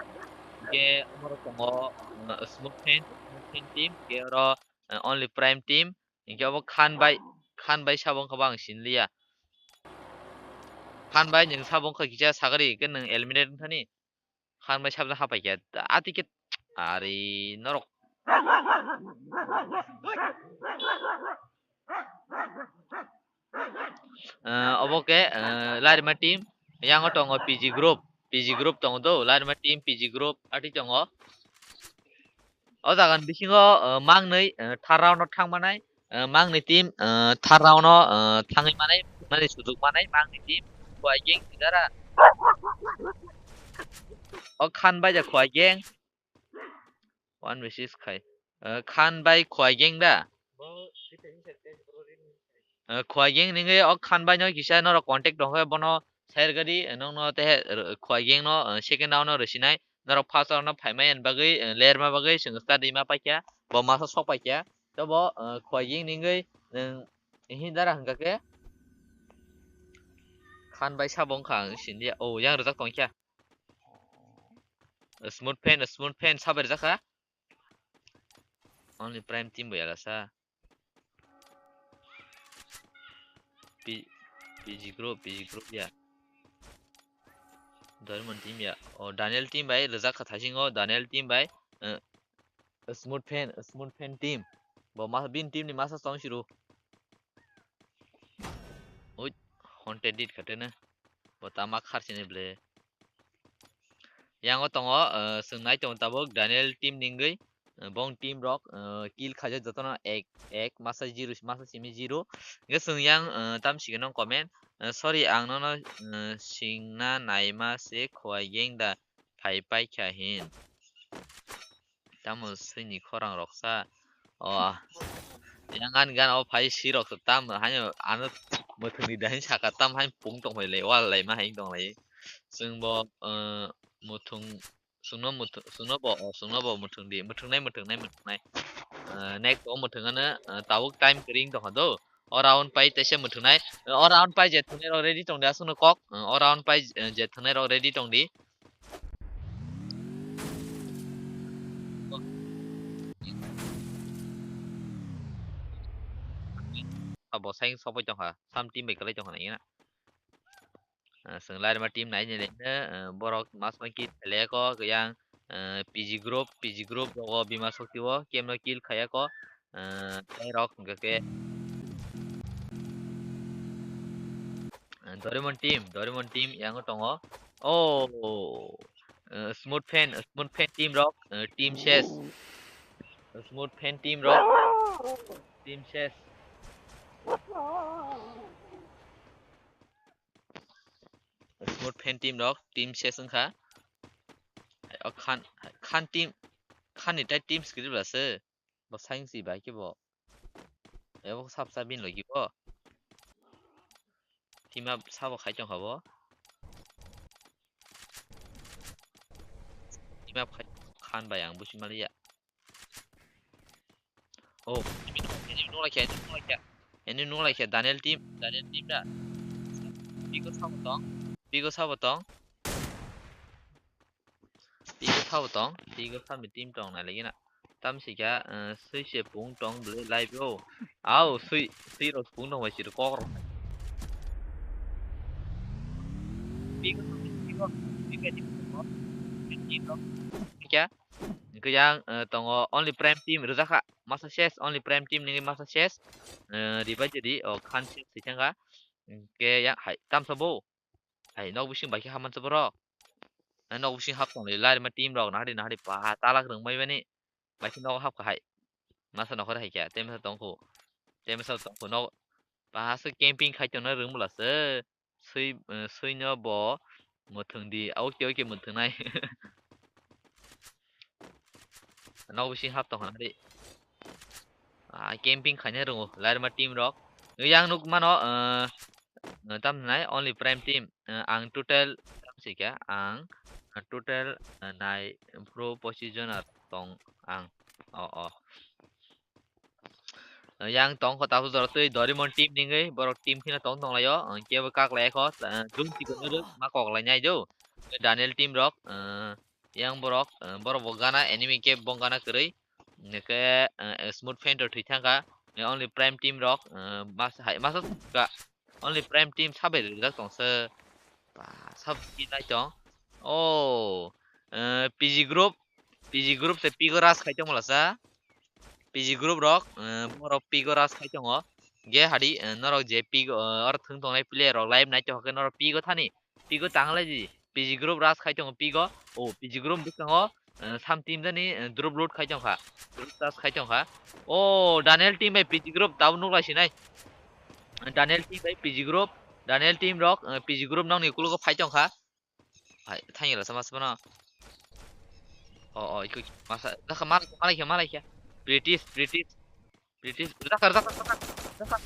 ke amoro tongo, uh, Smooth Fan, Smooth Fan team, ke oro, uh, Only Prime team, ke abo Khan bai, Khan bai sabo wngkha bo ang sinliya. Khan bai nwng sabo wngkha kisa sagari, ke nwng eliminate wngthani. Khan bai sabjak hapai khe, ati khe, ari norok. Ah, obo khe, ah, Larima team, yang o tongo P G group, P G group tongo do, Larima team, P G group, ati tongo. O jaga ni bisingo, ah, mangnwi, ah, third round o thang manai, ah, mangnwi team, ah, third round o, ah, thangwi manai, mani sujuk manai, mangnwi team, Khowai gang tidara. O Khan bai ja Khowai gang. One versus khai. Ah, Khan bai Khowai gang da. Ah, Khowai gang ningwi o Khan bai no kisa norok contact tongkhe bono share gadi, eh, nokno tehe, eh, Khowai gang no, eh, second round no rwsinai, norok first round no phaimai ani bagwi, eh, lerma bagwi chwng start rwima paikha, bo masa sok paikha, tobo, eh, Khowai gang ningwi nwng hini dara hwnkha khe Khan bai sabo wngkha ang sinliya, o yang rwjak tongkha. Smooth Fan, Smooth Fan sabai rwjak kha. Only Prime team bo yala sa. P-, P G group, P G group ya. Dorima team ya. Oh, Daniel team bai rwjak kha thaisingo, Daniel team bai, eh, Smooth Fan, Smooth Fan team. Bo ma-, bini team ni masa tong siru. Ui, haunted dit kha tene. Bo tama kharsini ble. Yang o tongo, eh, chwng nai tongo tabuk Daniel team ningwi, eh, bong team rok, eh, kill khaijak jotono ek, ek, masa zero, masa simi zero. Hwnkhe chwng yang, eh, tam sikhe nw comment, eh, sorry, ang nono, eh, singna naima se Khowai gang da phai paikha hin. Tamo swini khorang rok sa. O, yang ani gan o phai si rok sa tam haino ano mwthwngni dahin saka tam hain pung tong phai lai wal lai ma hain tong lai. Chwng bo, eh, mwthwng, chwngno mwthwng, chwngno bo, o, chwngno bo mwthwng di, mwthwngnai, mwthwngnai, mwthwngnai. Eh, next o mwthwng ano, eh, tabuk time kwrwi wng tong kha do. O round pai teisa mwthwngnai. O round pai je thwngnai rok ready tong di, aswkno kok. O round pai je thwngnai rok ready tong di. Abo sai sokpai tong kha, sam team bai kwlai tong kha nai na. Ah, chwng Larima team nai nai le, ah, borok mas ma kill khailai ko, yang, ah, P G group, P G group rogo bima sokti o, kemno kill khaiya ko, ah, tei rok hwnkha khe, ah, Doraemon team, Doraemon team yang tongo. Oh, ah, Smooth Fan, Smooth Fan team rok, ah, team ses. Smooth Fan team rok, team ses. Smooth Fan team rok, team ses wngkha. O Khan, Khan team, Khan ni tai team script la se. Bo saing si bai khe bo. Ebo sab sab bin logi bo. Team up sabo khai tong kha bo. Map khai khan bai ang busi maliya. Oh, enemy nukla khe, enemy nukla khe, enemy nukla khe, enemy nukla khe, Daniel team, Daniel team da. Pigo sabo tong, pigo sabo tong. Pigo sabo tong, pigo sabo team tong nai lagi na. Tam sika, eh, sui se pung tong bele live o. Au, sui, sui rok pung tong bai sir kok rok. Pigo, pigo, pigo, pigo. Kya? Hingke yang, eh, tongo only prime team rwjakha. Masa ses, only prime team nini masa ses. Eh, ribai jadi, oh, khan ses sisangkha. Hingke yang hai, tamsa bo. Hai, nok bising bai khe haman sa borok. Hai, nok bising hap tongli, lairima team rok, nahari, nahari, pa, talak rwngmai bani. Bai khe nogo hapkha hai. Masa nokhor hai kya, temsa tongkhu. Temsa tongkhu, no, pa, se camping khai tongna rwng bwla se. Sui, eh, suino bo mwthwng di, oke, oke, mwthwngnai. Nok bising hap tong hwnwi. Ah, camping khaina rwngo, lairima team rok. Yang nuk mano, eh, eh, tam nai, only prime team. Eh, ang total, tam sika, ang, eh, total, eh, nai, pro position ar tong ang. Oh, oh. Yang tong kho tabuk jora twi Doraemon team ningwi borok team kheno tong tong laio, ang kebo kak lai kho, eh, jung tiko nuruk ma kok lai nai do. Daniel team rok, eh, yang borok, eh, borok bo gana enemy kebo gana kwrwi. Neke, eh, smooth painter thwi thangkha. Only prime team rok, eh, mas hai masa ka only prime team sabai rijak tong se. Ba, sab ki nai tong. Oh, eh, P G group, P G group se pigo ras khai tong malasa. P G group rok, eh, borok pigo ras khai tongo. Ge hadi, eh, norok je pigo, eh, or thung tongnai player rok live nai tong khe norok pigo thani. Pigo tanglai di. P G group ras khai tongo pigo. Oh, P G group bwskango, eh, sam team jani, eh, drop load khai tongkha. Drop ras khai tongkha. Oh, Daniel team bai P G group tabuk nuk lai sinai. Daniel team bai P G group, Daniel team rok, eh, P G group nokni ukulogo phai tongkha. Hai, thangila sama sama no. Oh, oh, iko masa, dakha mal, malai khe, malai khe. British, British, British, dakha, dakha, dakha, dakha.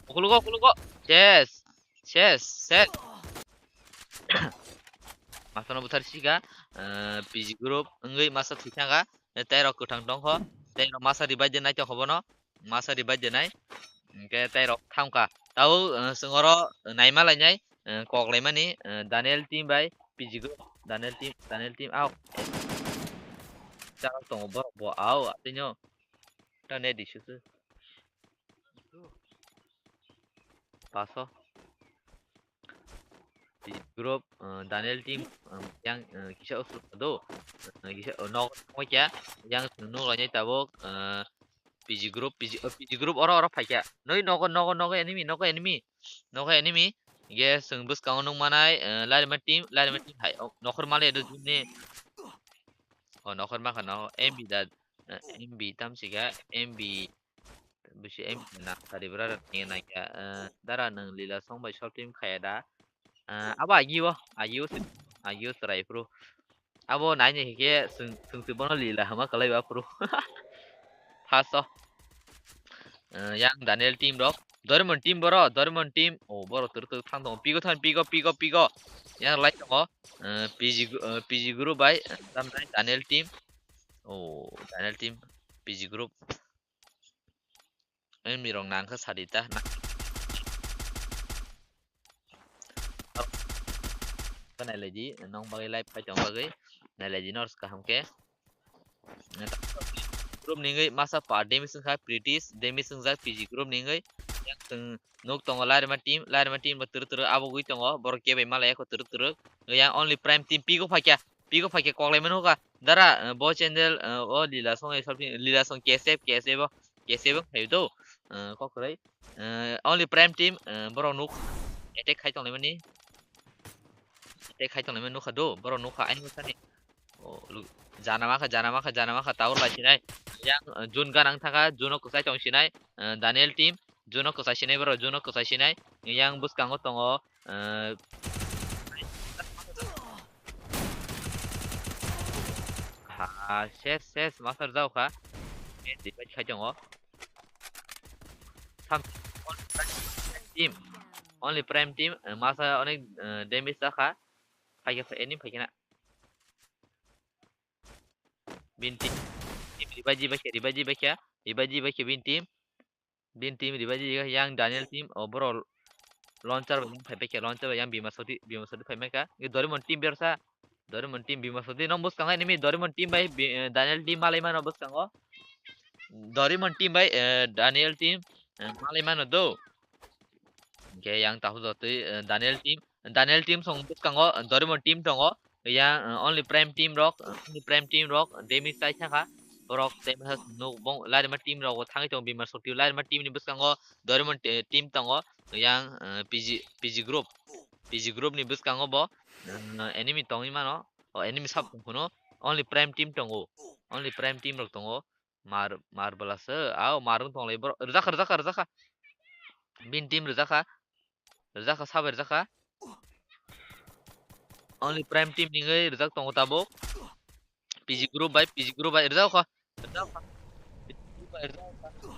Ukulogo, ukulogo. Yes, yes, yes. Masano buthar sika, eh, P G group wngwi masa thwi thangkha, tei rok kwthang tongkho, tei rok masa revive de nai tongkho bono, masa revive de nai, hingke tei rok thamkha. Tao, eh, chwng oro naima lainai, eh, kok laimani, eh, Daniel team bai P G group, Daniel team, Daniel team, au. Chak tongo borok bo, au, atwino. Ta ne di susu. Paso. Di group, eh, Daniel team, eh, yang, eh, kisa usuk do. Eh, kisa, oh, nok, nok ya. Yang sunu lainai tabuk, eh, P G group, P G, oh, P G group oro, oro phaikya. Noi nogo, nogo, nogo enemy, nogo enemy. Nogo enemy. Ge sung bwskango nung manai, eh, lairima team, lairima team hai. Oh, nokhor male do june. Oh, nokhor makha no. M B da, eh, M B tam siga, M B. Bisi M B na sari bra ni na ya. Eh, dara nung lila song bai short film khaya da. Eh, abo agi o, agi o se, agi o serai pro. Abo nai ni hike sung, sung se bono lila hama kalai ba pro. Paso. Eh, yang Daniel team rok. Doraemon team boro, Doraemon team. Oh, boro tur tur thang tongo. Pigo thang, pigo, pigo, pigo. Yang lai tongo. Eh, P G gru-, eh, P G group bai, eh, tam nai Daniel team. Oh, Daniel team, P G group. Enemy rok nang kha sadi ta. Nang. Nailai di, nong bagwi live phai tong bagwi. Nailai di nors kaham khe. Group ningwi masa pa damage wngkha British, damage wngjak P G group ningwi. Yang chwng nuk tongo lairima team, lairima team bo turu turu abo gwi tongo, borok kebai malai kho turu turu. Yang only prime team pigo phaikya, pigo phaikya koklai mano kha. Dara, eh, bo channel, eh, o lila song, eh, something, lila song K S F, K S F o, K S F o phaio do, eh, kokroi. Eh, only prime team, eh, borok nuk attack khai tonglaimani. Attack khai tonglaimani nukha do, borok nukha, ani nukha ni. Oh, lu-, jana makha, jana makha, jana makha, tower lai sinai. Yang, eh, Jun ganang thangkha, Juno kwchai tong sinai, eh, Daniel team, Juno kwchai sinai borok, Juno kwchai sinai. Yang bwskango tongo, eh, ha, ses, ses, master jao kha. Divide khai tongo. Sam-, team, only prime team, eh, masa onek, eh, damage jakha. Phaikha, phaikha, enemy phaikha na. Bini team, team revive jibaikha, revive jibaikha, revive jibaikha bini team. Bini team revive jibaikha, yang Daniel team, o borok launcher bai yang phaibaikha, launcher bai yang Bima Soti, Bima Soti phaimaikha. Doraemon team bersa, Doraemon team Bima Soti no bwskango enemy, Doraemon team bai Bi-, eh, Daniel team malai mano bwskango. Doraemon team bai, eh, Daniel team, eh, malai mano do. Hingke yang tahu jotoi, eh, Daniel team, Daniel team song bwskango, eh, Doraemon team tongo. Yang, eh, Only Prime team rok, eh, Only Prime team rok, eh, damage tai saka. Borok tei masa nuk bong lairima team rok bo thangwi tongo, Bima Soti lairima team ni bwskango Doraemon te-, team tongo. Yang, eh, P G, P G group, P G group ni bwskango bo, eh, enemy tongwi mano. O enemy sab tong phano Only Prime team tongo, Only Prime team rok tongo. Mar, mar bwla se. Au, mar wng tong lai borok. Rwjak kha, rwjak kha, rwjak kha. Bini team rwjak kha. Rwjak kha, sabai rwjak kha. Only Prime team ni wngwi rwjak tongo tabuk. P G group bai, P G group bai rwjak kha. Rwjak kha. P G group bai rwjak kha.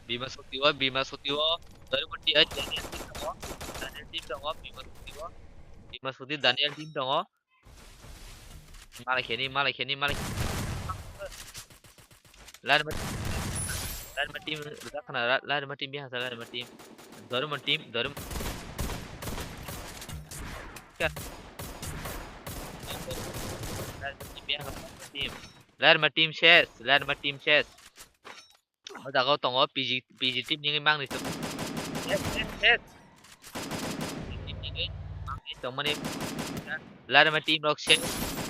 Bima Soti o, Bima Soti o. Doraemon team, eh, Daniel team tongo. Daniel team tongo, Bima Soti o. Bima Soti, Daniel team tongo. Malai kheni, malai kheni, malai kheni. Lairima, lairima team rwjak khna, la-, lairima team bihasa, lairima team. Doraemon team, Doraemon. Ka. Lairima team bihasa, lairima team. Lairima team ses, lairima team ses. O jaga o tongo P G, P G team ni wngwi mangni tongo. Yes, yes, yes. P G team ni wngwi mangni tongmani. Larima team rok se.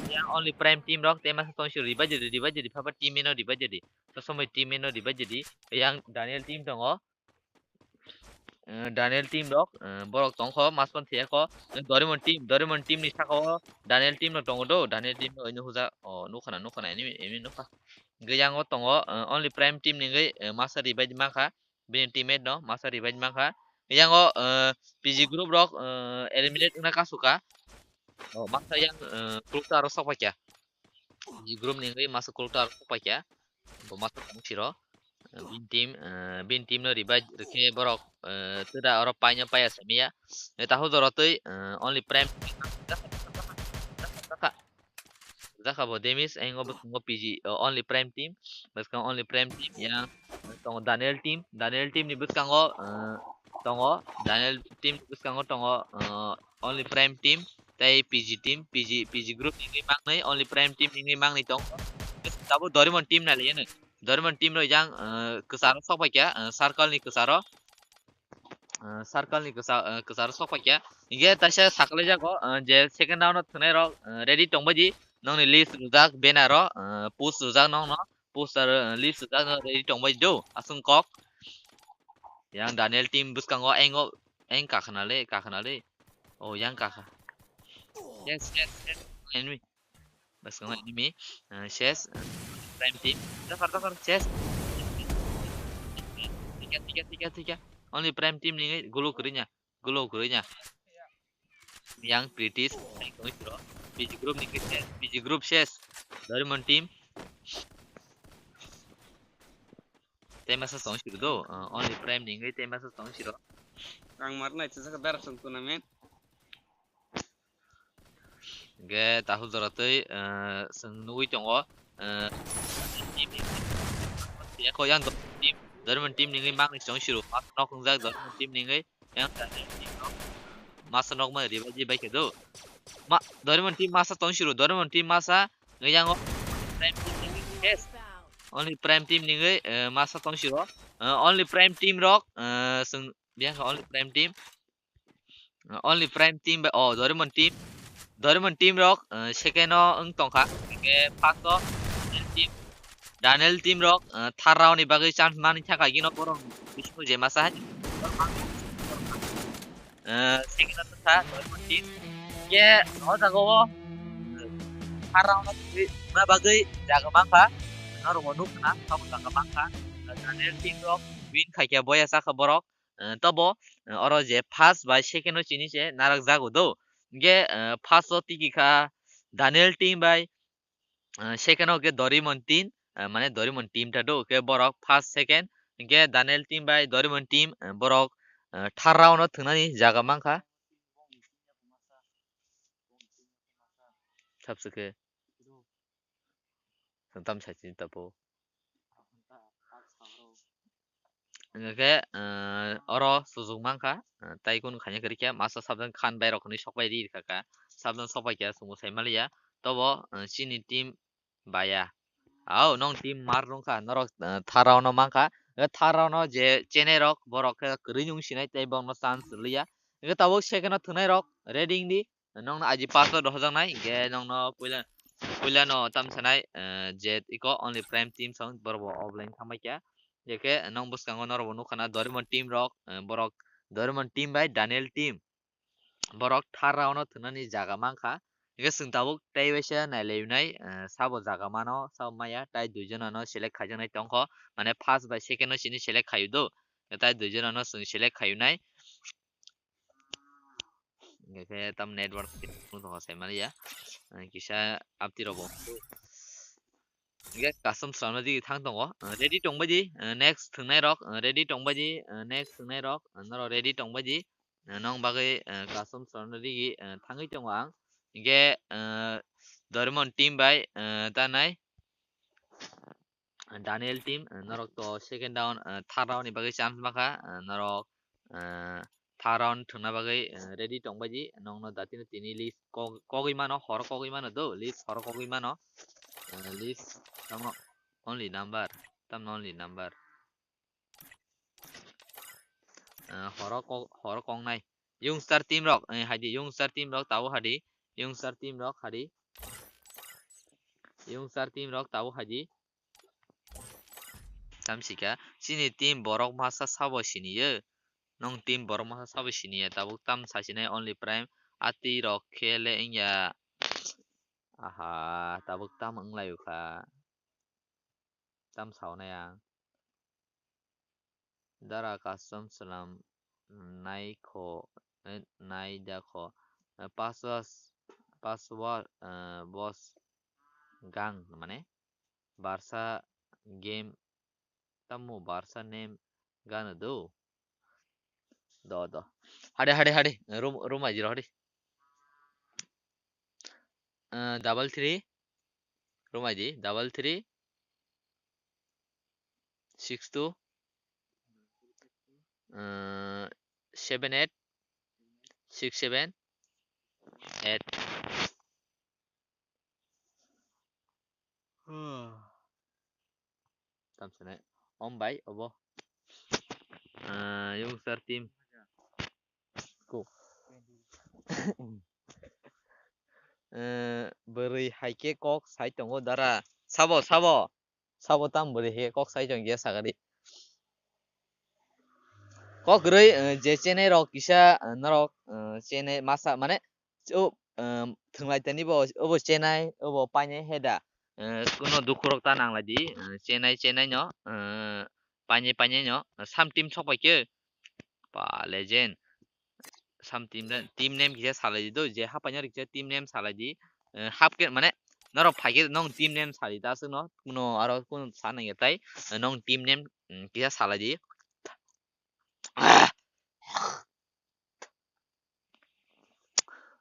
Yang Only Prime team rok tei masa tong siro riba jadi, riba jadi, papa team ino riba jadi. Sosomoi team ino riba jadi. Yang Daniel team tongo. Eh, Daniel team rok, eh, borok tongkho, masman thiyakho. Doraemon team, Doraemon team ni sakao Daniel team no tongo do, Daniel team no ino huja, o, nukhana, nukhana, ini, ini nukha. Hingke yang o tongo, eh, Only Prime team ni wngwi, eh, masa revive mankha, bini teammate no masa revive mankha. Yang o, eh, P G group rok, eh, eliminate wngna kasukha. O, masa yang, eh, kulukta aro sokphaikha. P G group ni wngwi masa kulukta aro sokphaikha. Bo masa tong siro. Eh, bini team, eh, bini team no revive rwkhe borok, eh, tira oro paino paya samiya. Eh, tahu jora twi, eh, Only Prime. Jakha bo damage, ayang o bwskango P G, o, Only Prime team, bwskango Only Prime team, yang tongo Daniel team, Daniel team ni bwskango, eh, tongo, Daniel team ni bwskango tongo, eh, Only Prime team, tei P G team, P G, P G group ni wngwi mangnwi, Only Prime team ni wngwi mangnwi tongo. Tabuk Doraemon team nai laiya nw, Doraemon team rok yang, eh, kwcharo sok paikha, eh, circle ni kwcharo. Ah, circle ni kwsa-, ah, kwcharo sok paikha. Hingke taisa saklai jago, ah, je second round o thwngnai rok, ah, ready tongbaidi. Nokni list rwjak banner o, ah, post rwjak nokno. Poster, ah, list rwjak no ready tongbaidi do. Aswng kok. Yang Daniel team bwskango engo, eng kakhna le, kakhna le. Oh, yang kakha. Yes, yes, yes. Enemy. Bwskango enemy, eh, ses, eh, Prime team. Dakar, dakar, ses. Tiga, tiga, tiga, tiga. Only Prime team ni gulu kwrwi nya, gulu kwrwi nya. Yang British, P G group ni ses, P G group ses. Doraemon team. Tei masa tong siro do, eh, Only Prime ni wngwi tei masa tong siro. Ang mar nai chwsaka dara song tournament. Hingke tahul jora twi, eh, chwng nugui tongo, eh, yang Doraemon team, Doraemon team ni wngwi mangni chong siro, masa nok wngjak Doraemon team ni wngwi, yang Doraemon team nok, masa nok mani ribaji bai khe do. Ma, Doraemon team masa tong siro, Doraemon team masa, yang o, Prime team ni wngwi, yes. Only Prime team ni wngwi, eh, masa tong siro, eh, Only Prime team rok, eh, chwng, yang Only Prime team, Only Prime team bai, oh, Doraemon team. Doraemon team rok, eh, second o wng tongkha. Hingke first o Daniel team. Daniel team rok, eh, third round ni bagwi chance manwi thangkha, gino borok bisingo je masa hai. Eh, second o thangkha Doraemon team. Hingke o jaga o, eh, third round o thangna bagwi jaga mankha. Norok bo nukha na, tamo jaga mankha. Daniel team rok win khaikha, boya chakha borok. Eh, tobo, eh, oro je first bai second o chini se narak jago do. Hingke, eh, first o tiki kha Daniel team bai, eh, second o khe Doraemon team, eh, mane Doraemon team ta do, khe borok first, second, hingke Daniel team bai Doraemon team, eh, borok, eh, third round o thwngnani jaga mankha. Bong sini aku masak. Bong sini aku masak. Sabswkhe. Tam sachi tapo. Hingke, eh, oro sujuk mankha, eh, tai kunu khaina kwrwikha, masa sabjang khan bai rok hinwi sokbai ri rwkha kha, sabjang sokbai kha, chwngbo sai maliya, tobo, eh, chini team baya. Au, nong team mar rwngkha, norok, eh, thar round no mankha, eh, thar round no je chenai rok, borok khe kwrwi wng sinai tei bongno chance rwliya. Hingke tabuk second o thwngnai rok, ready wngdi, nongno aji pass o dohorjaknai, hingke nongno puila, puilano tam sanai, eh, je iko only prime team song, borok bo offline thangbai kha. Hingke nong bwskango norok bo nukha na Doraemon team rok, eh, borok Doraemon team bai Daniel team. Borok thar round o thwngnani jaga mankha. Hingke chwng tabuk tei waisa nailainai, eh, sabo jaga mano, sabo maya, tai dui jonano select khaijaknai tongkho. Mane first bai second no sini select khayu do. Tai dui jonano chwng select khayunai. Hingke khe tam network tongkha sai maliya. Eh, kisa apti robo. Hingke custom slamna digi thang tongo. Eh, ready tongbai di, eh, next thwngnai rok, eh, ready tongbai di, eh, next thwngnai rok, eh, norok ready tongbai di. Eh, nong bagwi, eh, custom slamna digi, eh, thangwi tongo ang. Hingke, eh, Doraemon team bai, eh, tanai. Daniel team, eh, norok to second round, eh, third round ni bagwi chance mankha, eh, norok, eh, third round thwngna bagwi, eh, ready tongbai di, nongno datino tini list kok-, kogwi mano, horo kogwi mano do, list horo kogwi mano, eh, list tamo only number, tamno only number. Eh, horo kok-, horo kongnai. Youngstar team rok, eh, haidi, youngstar team rok tabo hadi, youngstar team rok hadi. Youngstar team rok tabo hadi. Tamsika, chini team borok masa sabo siniyo. Nong team borok masa sabo siniya, tabuk tam sasinai only prime. Ati rok khe le wngya. Aha, tabuk tam wnglaio kha. Tam saonai ang. Dara custom slam naikho, eh, naidakho. Eh, password, password, eh, boss gang mane Barca game tamo Barca name gana do. Do, do. Hade, hade, hade. Room, room aji ro hade. Eh, double three. Room aji double three six two, eh, seven eight six seven eight. Tamsene. Om bai, obo. Eh, youngstar team. Ko. Eh, bwrwi hai khe kok sai tongo dara. Sabo, sabo. Sabo tam bwrwi hai khe kok sai tong khe sagadi. Kok rwi, eh, je chenai rok kisa, eh, norok, eh, chenai masa mane o, um, thwnglai tani bo, obo chenai, obo painai heda. Eh, kuno dukhu rok ta nanglai di, eh, chenai, chenai no, eh, painai, painai no, eh, sam team sok pai khe. Pa, legend. Sam team, team name kisa salai di do, je hapaina riksa team name salai di. Eh, hap khe, mane, norok phai khe nong team name salai di, ta aswk no, kuno aro kuno sa nang ya tai, eh, nong team name, mm, kisa salai di. Ah!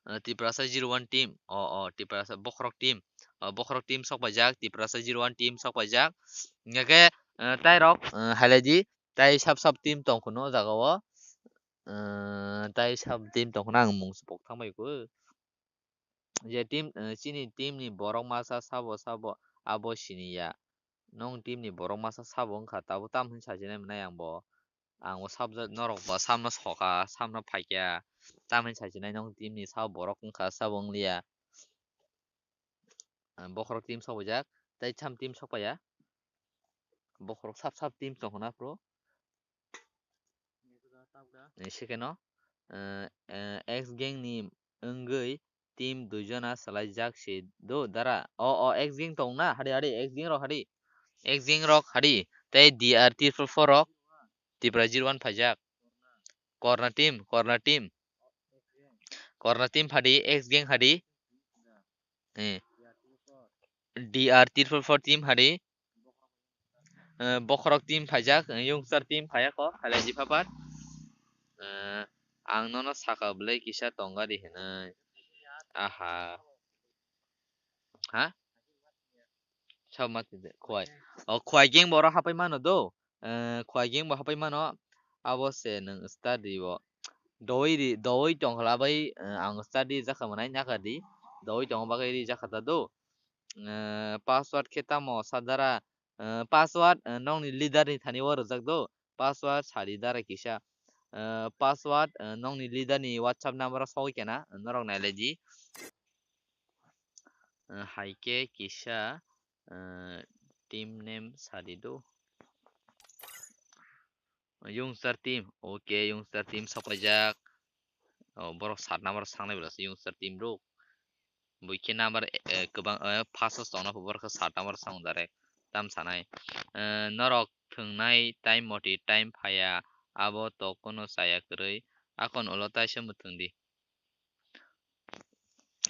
Eh, Tiprasa zero one team. O, o, Tiprasa Bokhorok team. O, Bokhorok team sok paijak, Tiprasa zero one team sok paijak. Hingkhe, eh, tai rok, eh, hailaidi, tai sab sab team tong kheno o jaga o. Eh, tai sab team tong kheno ang mung se pok thang bai kho. Je team, eh, chini team ni borok masa sabo sabo abo siniya. Nong team ni borok masa sabo wngkha, tabuk tamo hwnwi sajinai mwnai ang bo. Ang bo sabjak norok bo samno soka, samno phaikya. Tamoni sajinai nong team ni sabo borok wngkha, sabo wngliya. Ah, bokhorok team sok paijak, tei sam team sok paiya. Bokhorok sab sab team tong khna phuru. Ni second o, eh, eh, X gang ni wngwi team dui jona swlaijak se do dara. O, o, X gang tong na, hadi, hadi, X gang rok hadi. X gang rok hadi. Tei D R triple four rok Tipra zero one phaijak. Korna team, Korna team. Korna team hadi, X gang hadi. Eh. D R triple four team hadi. Eh, bokhorok team phaijak, eh, youngstar team phaiya kho, hailaidi phapar. Eh, ang nono saka bwlai kisa tongari hinwi. Aha. Ha? Sabo ma tide, Khwai. O, Khwai gang bo oro hapai mano do. Eh, Khwai gang bo hapai mano. Abo se nwng study bo. Doi ri, doi tongkha bai, eh, ang study jakha manai nyakha di. Doi tong bagwi ri jakha ta do. Eh, password khe tamo sadara, eh, password, eh, nokni leader ni thani o rwjak do. Password sadi dara kisa. Eh, password, eh, nokni leader ni WhatsApp number o sogwi kena, norok nailai di. Eh, hai khe kisa, eh, team name sadi do. Youngster team, okay, Youngster team sokpaijak. Oh, borok sat number sangnai bwlasa Youngster team rok. Buikhe number, eh, kwbang, eh, first o tongna borok khe sat number sang direct. Tam sanai. Eh, norok thwngnai time moti time phaiya, abo to kono chaya kwrwi. Akon ulo taisa mwthwng di.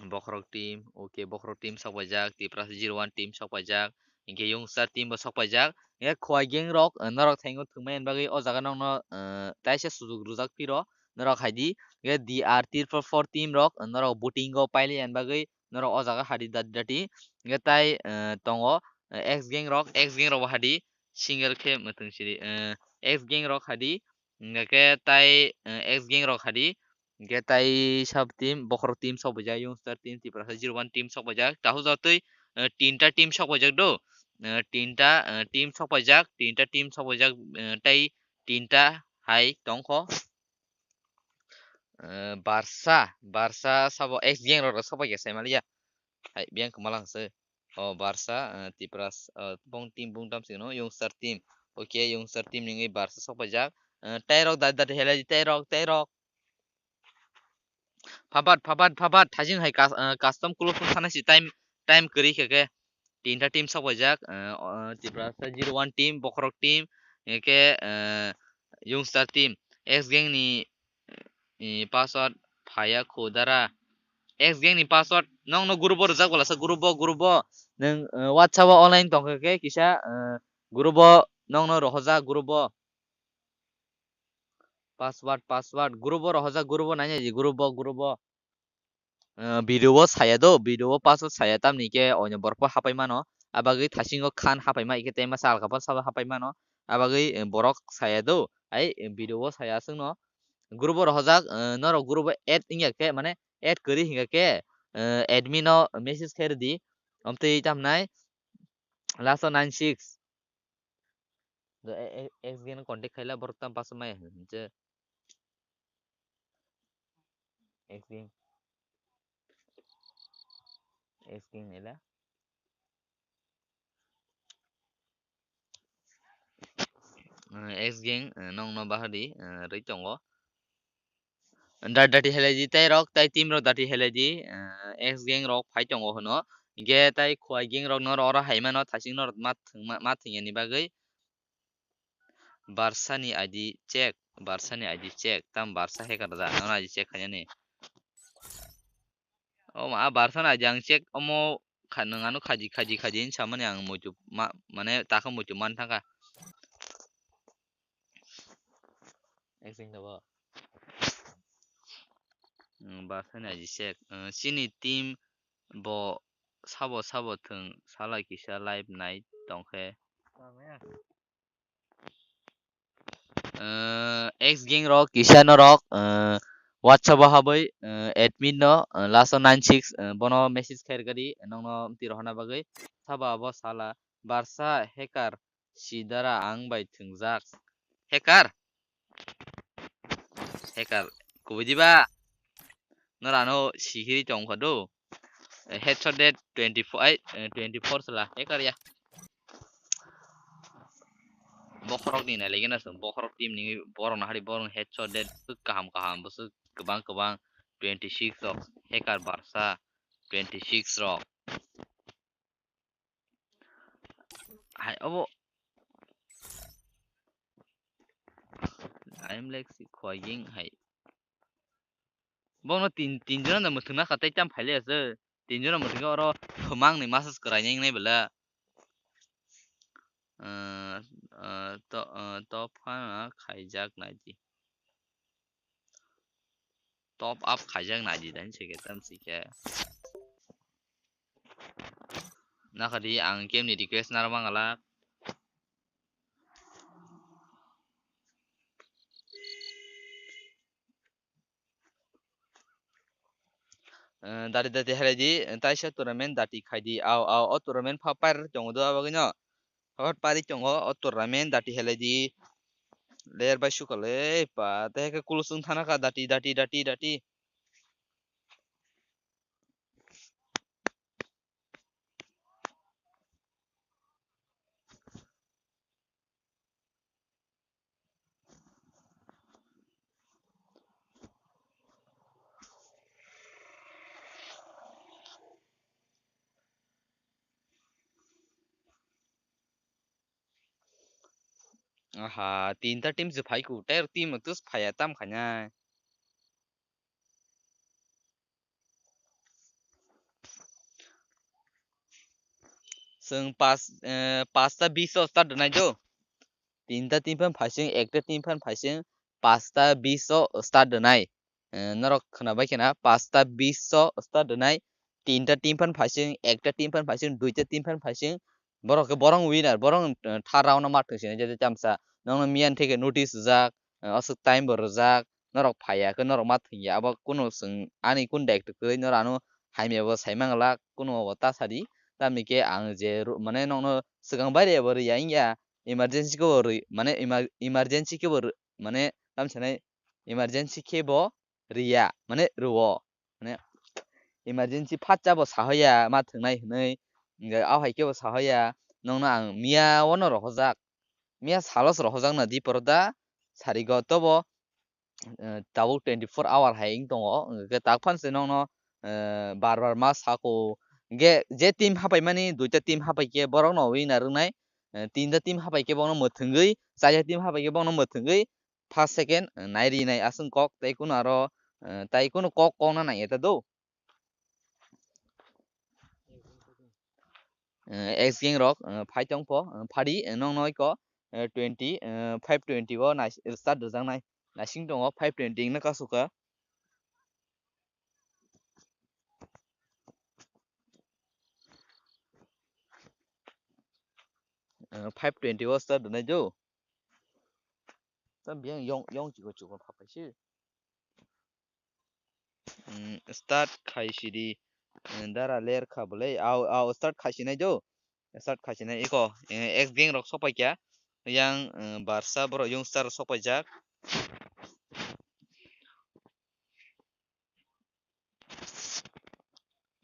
Bokhorok team, okay, Bokhorok team sokpaijak, Tiprasa zero one team sokpaijak, hinkhe Youngster team bo sokpaijak. Hinkhe Khwai gang rok, eh, norok thaingo thwngmani bagwi o jaga nokno, eh, taisa sujuk rwjak phiro norok hai di. Hinkhe D R triple four team rok, eh, norok voting o pailaiya bagwi norok o jaga hadi dati dati. Hinkhe tai, eh, tongo, eh, X gang rok, X gang rok bo hadi single khe mwthwng sidi, eh, X gang rok hadi. Hinkhe tai, eh, X gang rok hadi. Hinkhe tai sab team, Bokhorok team sokpaijak, Youngster team, Tiprasa zero one team sokpaijak. Tahu jatwi, eh, tinta team sokpaijak do. Eh, tinta, eh, team sokpaijak, tinta team sokpaijak, eh, tai tinta hai tongkho. Eh, Barsa, Barsa sabo X gang rok sokpaikha saimaliya. Hai, biyang kwmalang se. O Barsa, eh, Tiprasa, eh, bong team bung tam sino, Youngster team. Okay, Youngster team ningwi Barsa sokpaijak. Eh, tairok da, da, helai di, tairok, tairok. Phabat, phabat, phabat, thajing hai kas-, eh, custom close phone sana si time, time kwrwi khe khe. Tinta team sokpaijak, eh, o, Tiprasa zero one team, Bokhorok team, hinkhe, eh, Youngster team, X gang ni, eh, password phaiya kho dara. X gang ni password nokno group o rwjak bwlasa group o, group o. Nwng, eh, WhatsApp o online tongkha khe kisa, eh, group o nokno rohorjak group o. Password, password, group o rohorjak, group o nainai di, group o, group o. Eh, video o saya do, video o password saya tamni khe oino borok bo hapai mano. Abagwi thasingo khan hapai ma, ikhe tema salka phano sabo hapai mano. Abagwi, eh, borok saya do, ai, eh, video o saya aswkno. Group o rohorjak, eh, norok group o add wngya khe, mane add kwrwi hinkha khe, eh, admin no message khe rwdi. Omtwi tamnai last o nine six. Do e-, e-, X gang contact khaila borok tam pass maya hinse. X gang. X gang ela. Eh, X gang, eh, nokno bahari, eh, rwi tongo. Da-, dati helai di, tai rok, tai team rok dati helai di, eh, X gang rok phai tongo hwno. Hinkhe tai Khwai gang rok no oro hai mano, thasing no ma thwng ma, ma thwng yani bagwi. Barsa ni I D check, Barsa ni I D check, tam Barsa hacker da, nono I D check khainani. O ma, Barsa ni I D ang check, omo kha-, nwng ano khaji, khaji, khaji hinwi samani ang muitu ma, mane takha muitu man thangkha. Acting da bo. Hmm, Barsa ni I D check. Hmm, chini team bo sabo sabo thwng salai kisa live nai tongkhe. Eh, X gang rok kisa norok, eh, WhatsApp o habwi, eh, admin no, eh, last o nine six, eh, bono message khairgadi, nokno twi rohorna bagwi. Sabo abo sala Barsa hacker sidara ang bai thwngjak. Hacker? Hacker. Kubui diba? Norano sihiri tongkha do. Eh, headshot dead twenty-four, ai, eh, twenty-four sala. Hacker ya. Bokhorok ni nai lagi na song. Bokhorok team ni borok na hari borok headshot dead. Bwswk kaham kaham. Bwswk kwbang kwbang. Twenty-six rok. Hacker Barsa. Twenty-six rok. Hai, obo. I am Lexi Khwai gang hai. Bono tin, tin jona no mwthwngna kha tei tam phaile ase. Tin jona mwthwngkhe oro thwmang ni message kwrai nai wngnai bwla. Eh, eh, to, eh, top up khaijak naidi. Top up khaijak naidi dan se khe tam se khe. Nakhadi ang kemni request narwk mangala. Eh, dati dati helai di, eh, taisa tournament dati khai di. Au, au, o tournament pha pair tongo do abagwi no. Hot pari tongo o tournament dati helai di. Ler bai sukale pa te ke kulusung thana ka dati, dati, dati, dati. Aha, tinta team se phai ku, ter team tus phaya tam khanya. Chwng pas, eh, pasta bis o start rwnai do. Tinta team phan phaising, ekta team phan phaising, pasta bis o start rwnai. Eh, norok khwnabai khena, pasta bis o start rwnai. Tinta team phan phaising, ekta team phan phaising, duita team phan phaising. Borok khe borok winner, borok, eh, third round o ma thwngsinai je chamsa. Nokno miyan theke notice rwjak, eh, aswk time bo rwjak. Norok phaiya khe norok ma thwngya, abo kunu chwng ani kunu daitw kwrwi norok ano hamya bo sai mangla, kunu bo ta sadi. Tamni khe ang je ru-, mane nokno swkang baire bo rwya wngya, emergency khe bo rwi, mane emer-, emergency khe bo rw-, mane tam sanai emergency khe bo rwya, mane rwo, mane emergency phatsa bo sahoya ma thwngnai hwnwi, hwnkhe a hai khe bo sahoya, nokno ang miya o no rohorjak, miya salo se rohorjak na di poro da sarigo tobo, eh, tabuk twenty four hour hai wng tongo, hwnkhe tak phan se nokno, eh, bar bar ma sako. Hwnkhe je team hapaimani duita team hapai khe borokno winner wngnai, eh, tinta team hapai khe bono mwthwngwi, chaita team hapai khe bono mwthwngwi first second, eh, nai rinai aswk kok tei kunu aro, eh, tei kunu kok kokna nang eta do. Eh, X gang rok, eh, phai tong pho, eh, phadi, eh, nokno iko, eh, twenty, eh, five twenty o nai-, start rwjaknai. Naising tongo five twenty wngna kasu kha. Eh, five twenty o start rwnai do. Tam biyang yong, yong chikon chikon phapai se. Mm, start khai sidi, eh, dara ler kha bwlai. Au, au, start khai sinai do. Start khai sinai iko, eh, X gang rok sopai kya. Yang, eh, barsa borok youngster rok sopai jak.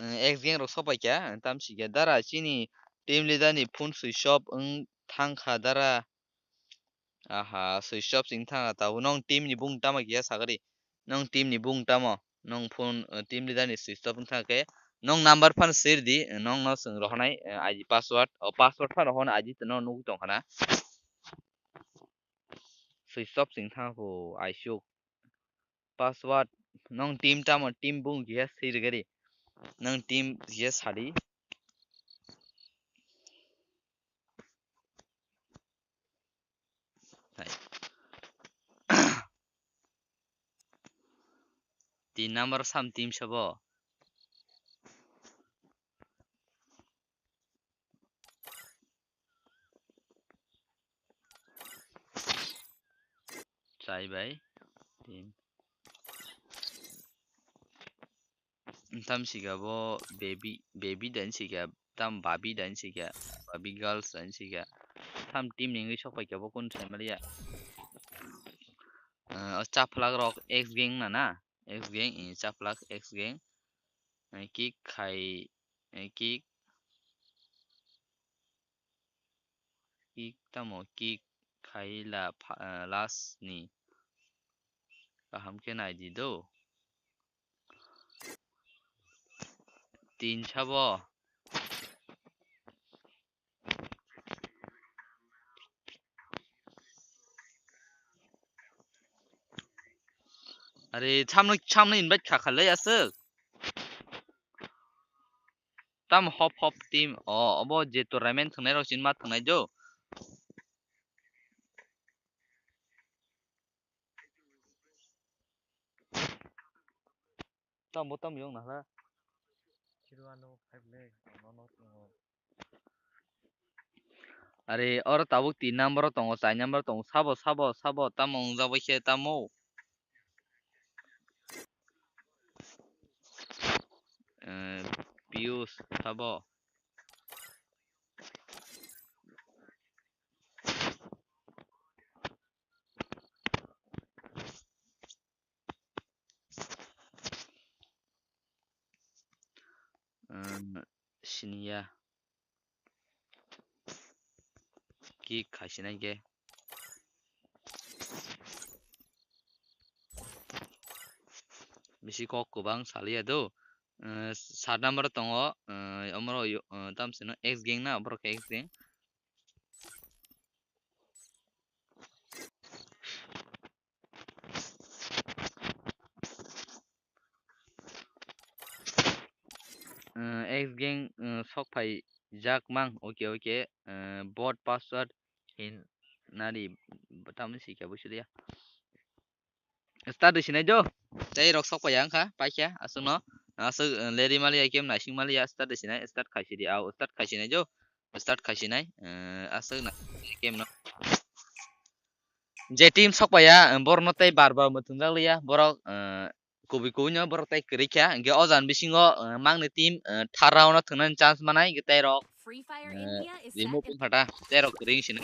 Eh, X gang rok sopai kya, tam si kya. Dara chini team leader ni phone switch off wng thang kha dara. Aha, switch off wng thang kha. Tabuk nong team ni bung tamo kya sagri. Nong team ni bung tamo. Nong phone, eh, team leader ni switch off wng thang khe. Nong number phan share di, eh, nong no swng rohonai, eh, I D password. O password phan rohonai I D to no nugwi tong khana. Switch off wng thang kho, I shook. Password, nong team tamo, team bung khe sir gari. Nong team khe sadi. Hai. Tin number sam team sabo. Chai bai. Tin. Tam siga bo baby, baby dan siga, tam babi dan siga, babi girls dan siga. Tam team ni wngwi sok pai khe bo kun sai maliya. Eh, o chaplak rok X gang na na? X gang, eh, chaplak X gang. Eh, kick khai, eh, kick. Kick tamo kick khai la pha-, eh, last ni. Kaham khe nai di do. Tin sabo. Are, samno, samno invite kha khalai aswk. Tam hop hop team. O, obo je tournament thwngnai rok chini ma thwngnai do. Tamo, tamo, yong nahla. Zero ano five le, nono, nono. Are, oro tabuk tin number o tongo, char number o tongo. Sabo, sabo, sabo, tamo wngjak bai khe tamo? Eh, Pius, sabo. Umm, siniya. Kick khai sinai khe. Bisi kok kwbang saliya do. Umm, sat number o tongo, umm, omoro yo-, umm, tamo sino X gang na, borok khe X gang. Umm, X gang, umm, sok phai jak mang. Oke, oke. Umm, bot password hin nari, tamo si khe busi liya. Start de sinai do. Tei rok sok paiya wngkha, paikha aswkno. Aswk, eh, leri maliya, kem naising maliya, start de sinai, start khai sidi, au, start khai sinai do. Start khai sinai, eh, aswk na kem no. Je team sok paiya, eh, borok no tei bar bar muthungjak liya, borok, eh, kubui kubui no borok tei kwrwi kha, hwnkhe o jani bisingo, eh, mangni team, eh, third round o thwngnani chance manai, hwnkhe tei rok Free Fire Eh, India is remove second. Wngkha ta, terok ring sini.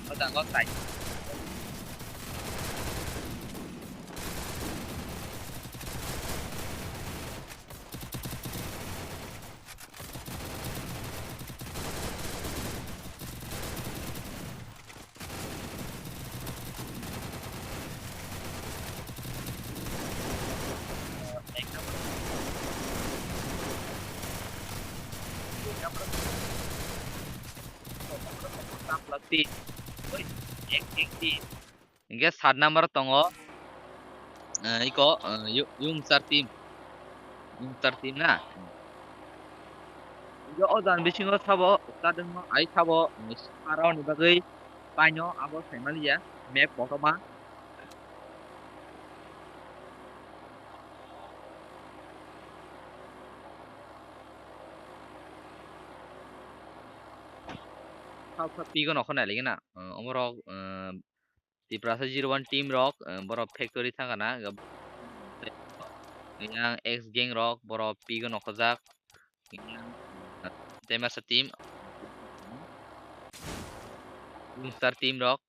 O jang o tai. Hingke sat number tongo, eh, iko, eh, yu-, yung star team. Yung star team na. Hingke o jang bisingo sabo, stadium no ai sabo, eh, sparoni bagwi paino abo saimaliya, map kotorma. Sal sal pigo nokho nailigena, eh, omorok, eh, Tiprasa zero one team rok, eh, borok factory thangana, yang X gang rok, borok pigo nokhojak, yang, eh, Temasa team, Star team rok,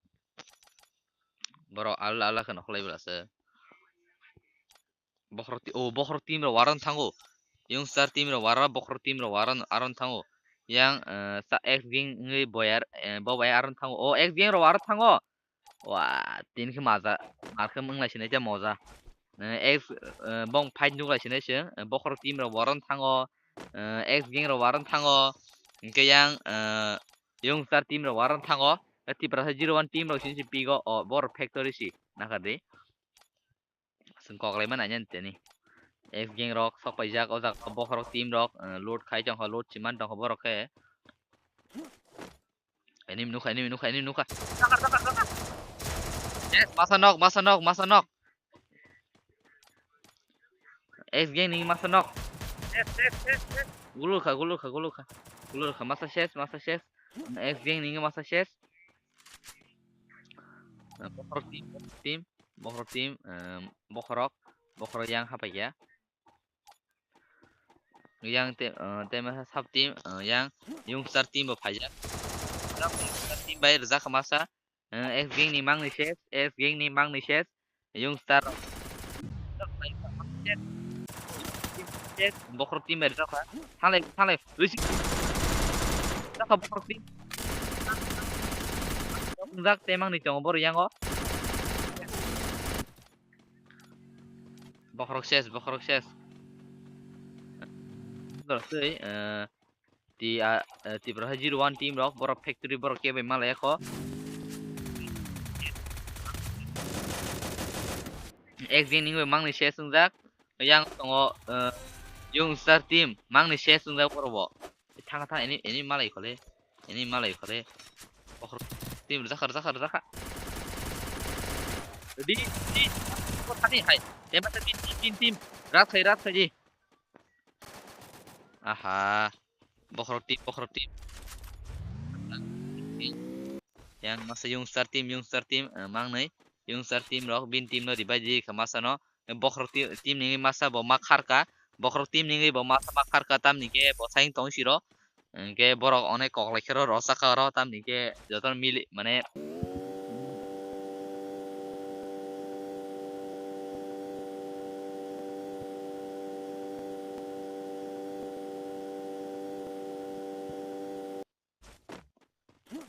borok alala alala khe nokholai bwlasa. Bokhorok ti-, o bokhorok team rok waran thango. Youngstar team rok waran, bokhorok team rok waran, aron thango. Yang, eh, sa X gang wngwi boyar, eh, bo bai aron thango. O X gang rok waran thango. Wa, tin khe maja, mar khe wng lai sinai te moja. Eh, X, eh, bong fight nuk lai sinai se, eh, bokhorok team rok waran thango. Eh, X gang rok waran thango. Hingke yang, eh, Youngstar team rok waran thango. Eh, Tiprasa zero one team rok sini si pigo. O, bor factory si. Nakha de. Chwng kok lai mani anya tini. X gang rok sok paijak, o jaga bokhorok team rok, eh, loot khai tongkha, loot chiman tongkha borok khe. Enemy nukha, enemy nukha, enemy nukha. Yes, masa nok, masa nok, masa nok. X gang ni masa nok. Yes, yes, yes, yes. Gulukha, gulukha, gulukha. Gulukha, masa ses, masa ses. X gang ni masa ses. Bokhorok team, bokhorok team, bokhorok team, em, bokhorok, bokhorok yang hapaikha. Yang te, eh, te masa sub team, eh, yang Youngstar team bo phaijak. Youngstar team bai rijak kha masa, eh, X gang ni mangni ses, X gang ni mangni ses, Youngstar. Bokhorok team bai rijak kha. Thanglai, thanglai. Risi. Rijak kha bokhorok team. Wngjak te mangni tongo boro yango. Bokhorok ses, bokhorok ses. Borok twi, eh, ti, ah, eh, Tiprasa zero one team rok, borok factory borok kebo malaya kho. X gang ni mangni ses wngjak. Yang tongo, eh, Youngstar team, mangni ses wngjak borok bo. Thang thang ini, ini malai khole. Ini malai khole. Bokhorok team rwjakha, rwjakha, rwjakha. Di, di, bokhorok thani hai. Tema team, team, team, team. Rat khai, rat khai di. Aha. Bokhorok team, bokhorok team. Yang masa Youngstar team, Youngstar team, eh, mangnai. Youngstar team rok, bin team no revive di kha masa no. Bokhorok ti-, team ni masa bo ma kharka. Bokhorok team ni bo masa ma kharka, tamni khe bo saing tong siro. Hingke borok onek kok lai khe ro rosaka oro, tamni khe jotono mili, mane,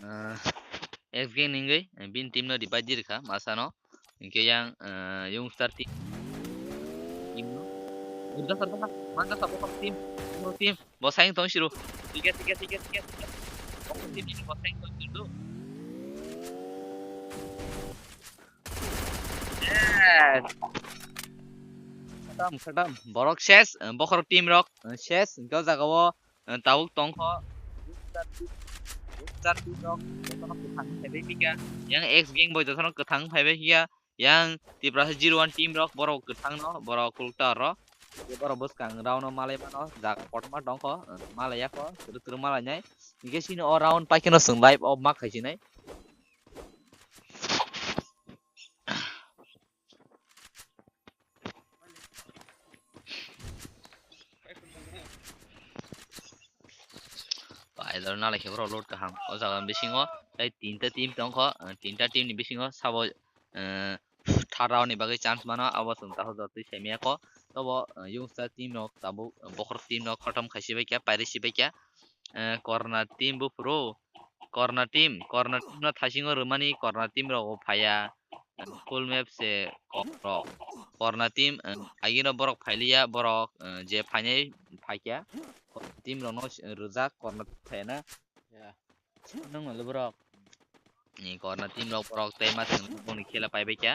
ah, X gang ningwi, eh, bin team no revive di rikha, masa no. Hingke yang, eh, Youngstar team. Team no. Udah satu kan, mantap satu kan team, team, team. Bo saing tong siro. Tiga, tiga, tiga, tiga, tiga. Bo team ini bo saing tong siro. Yes. Khatam, khatam. Borok ses, eh, bokhorok team rok, eh, ses. Hingke o jaga o, eh, tabuk tongkho. Youngstar team rok, jotono kwthang phaibai phika. Yang X gang bo jotono kwthang phaibai phika. Yang Tiprasa zero one team rok, borok kwthang no, borok kulukta oro. Borok bwskang round no malai mano, jaga kotorma tongkho, malai yakho, turu turu malai nai. Hingke sini o round pai kheno chwng live o mak khai sinai. Paidor nalai khe borok load kaham. O jaga bisingo tei tinta team tongkho, eh, tinta team ni bisingo sabo, eh, third round ni bagwi chance mano, abo chwng tahor jotoi saimaya kho. Tobo, eh, Youngstar team rok tabuk, eh, bokhorok team rok khotom khai sibai kha, pairi sibai kha. Eh, Korna team buphuru, Korna team, Korna team no thasingo rwmani, Korna team rok bo phaiya. Eh, full map se Korna rok. Korna team, eh, agino borok phailiya, borok, eh, je phainai phaikya. Korna team rok no, eh, rwjak, Korna phaiya na. Ya. Nung le borok. Ni Korna team rok borok tei ma thang boni khela paibai kya.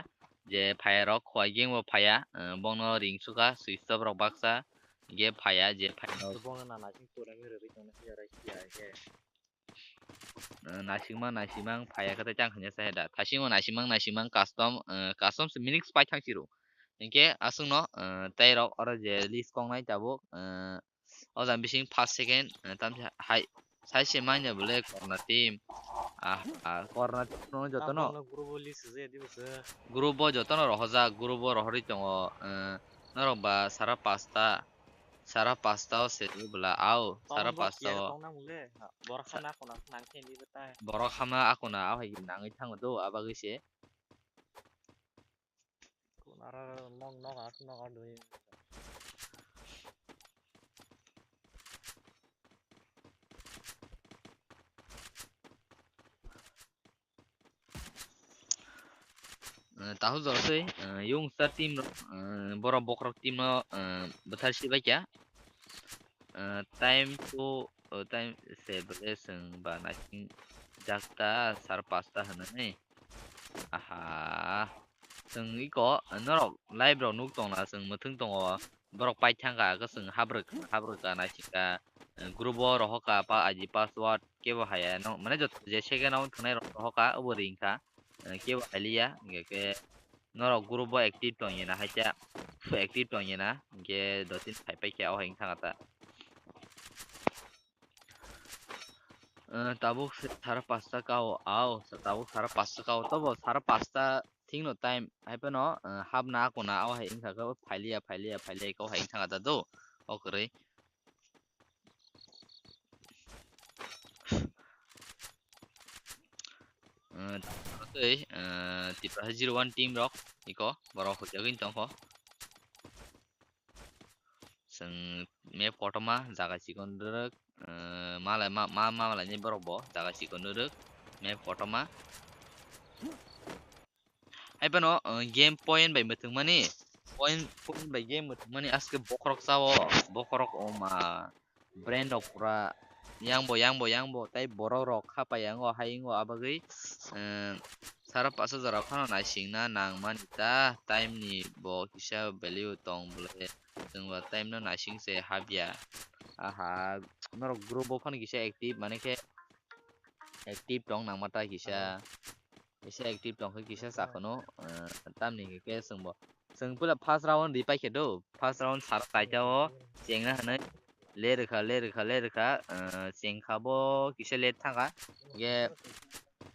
Je phai rok khwai gang bo phaiya, eh, bongno ring suka, switch top rok baksa. Ge phaiya, je phai rok. Bongno na naising pura mi rwi tongna siya rai siya ge. Eh, naisingma, naisingma phaiya khe tei tang khanya sai da. Thaisingma, naisingma, naisingma custom, eh, custom se minix pai thang siro. Hinkhe aswkno, eh, tei rok oro je list kongnai tabuk, eh, O jang bising first, second, eh, tam hai, sai se manya bole Korna team. Ah, ah, Korna team no jotono. Group bo list se di bose. Group bo jotono rohojak, group bo rohorwi tongo, eh, norok ba sara pasta, sara pasta o se bwla au, sara pasta o. Borok hama akona nang khe ni betai. Borok hama akona au hai nangwi thango do, abagwi se. Aro nok nok ar nok ar dui. Eh, tahul jora tei, eh, Youngstar team rok, eh, borok bokhorok team no, eh, bwthar sibai kha. Eh, time to, eh, time se bwle chwng ba naising jakta sar pasta hwnwi. Aha. Chwng iko norok live rok nuk tongna chwng mwthwng tongo. Borok pai thangkha khe chwng habrwk habrwk ka naisingkha. Group o rohorkha pa I D password kebo haya no mane joto je second round thwngnai rok rohorkha obo ring kha. Kebo hailiya hingkhe norok group o active tongya na haikhe active tongya na hingkhe dottin phai paikha o hai wngkha ta. Eh, tabuk se sara pasta kao, ao, tabuk sara pasta kao, tobo sara pasta thikno time, hai phano, eh, hapna akona, ao hai wngkha khe, phailiya, phailiya, phailiya, khe, hai wngkha khe, do, o kwrwi. Eh, tei, eh, Tiprasa zero one team rok, iko, borok hojagwi tongkho. Chwng map kotorma jaga chikon rwrwk, eh, malai ma, ma, ma malaini borok bo jaga chikon rwrwk map kotorma. Hai phano, eh, game point bai mwthwngmani, point, point bai game mwthwngmani aske bokhorok chao, bokhorok oma. Brand rok pura yang bo, yang bo, yang bo, tei borok rok kha pai yango, hai yango, abagwi, eh, sara pasa jora phano naisingna nang mani ta, time ni bo kisa value tong bole, chwng ba time no naising se habya. Aha, norok group o phano kisa active, mane khe active tong nang ma ta kisa. Kisa active tong khe kisa sa phano, eh, tamni hwnkhe chwng bo. Chwng puila first round ri paikhe do, first round sar kaisa o chengna hwnwi le rwkha, le rwkha, le rwkha, eh, chengkha bo kisa late thangkha. Hingke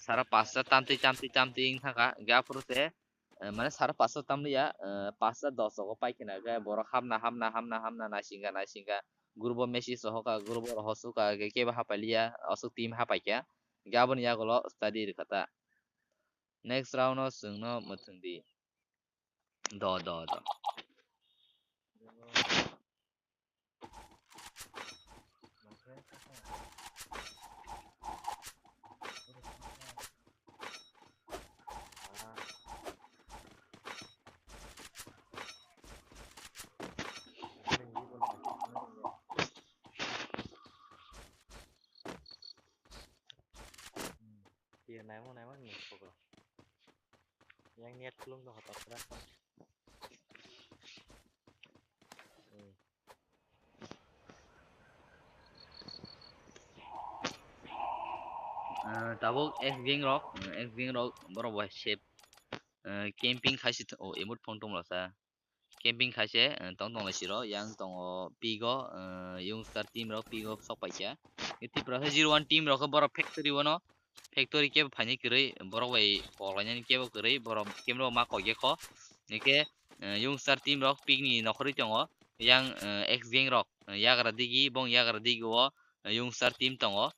sara pasta tamtwi, tamtwi, tamtwi wng thangkha. Hingke aphuru se, eh, mane sara pasta tamliya, eh, pasta dos rogo paikhe na, hingke borok hapna, hapna, hapna, hapna, naisingkha, naisingkha. Group o message rohorkha, group o rohorsukkha, hingke kebo hapailiya, aswk team hapaikha. Hingke aboni yagulo study rwkha ta. Next round o chwngno mwthwng di. Do, do, do. Tir naima naima ni pokra. Yang niat kulung to hotok kra. Hmm. Ah, tabuk X gang rok, ah, X gang rok borok bai sep, ah, camping khai si, oh, emote phone tong masa. Camping khai se, eh, tong tong lai siro, yang tongo pigo, eh, youngstar team rok pigo sok paikha. Tipra khe zero one team rok khe borok factory o no, factory kebo phaini kwrwi, borok bai kok lainani kebo kwrwi, borok camp rok ma kok ya kho. Hingkhe, eh, youngstar team rok pik ni nokhorwi tongo, yang, eh, X gang rok, eh, yagra digi, bong yagra digi o, eh, youngstar team tongo.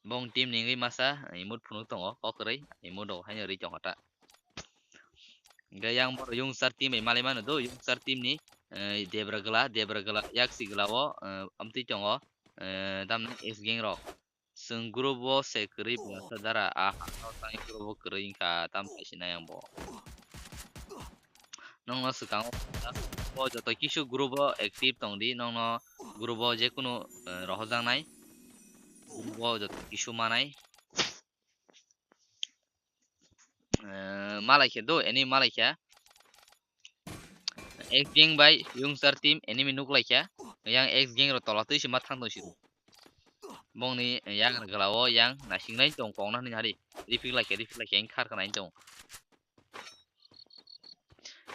Bong team ni wngwi masa, emote phunuk tongo, kok kwrwi, emote rok haino rwi tongkha ta. Hingke yang borok youngstar team bai malai mano do, youngstar team ni, eh, debra gla, debra gla, yaksi gla o, eh, amtwi tongo, eh, tamni X gang rok. Chwng group o se kwrwi bwlasa dara, ah, tangwi group o kwrwi wngkha, tam kaisa nai ang bo. Nongno swkango bo joto kisu group o active tong di, nongno group o je kunu, eh, rohorjaknai, group o joto kisu manai. Eh, malai khe do, enemy malai khe. X gang bai youngstar team enemy nuk lai khe. Yang X gang rok tola twi se ma thang tong siro. Bongni yang gla o yang naising nai tong kong na hwnwi hari. Refik lai khe, refik lai khe, eng khar khe nai tong.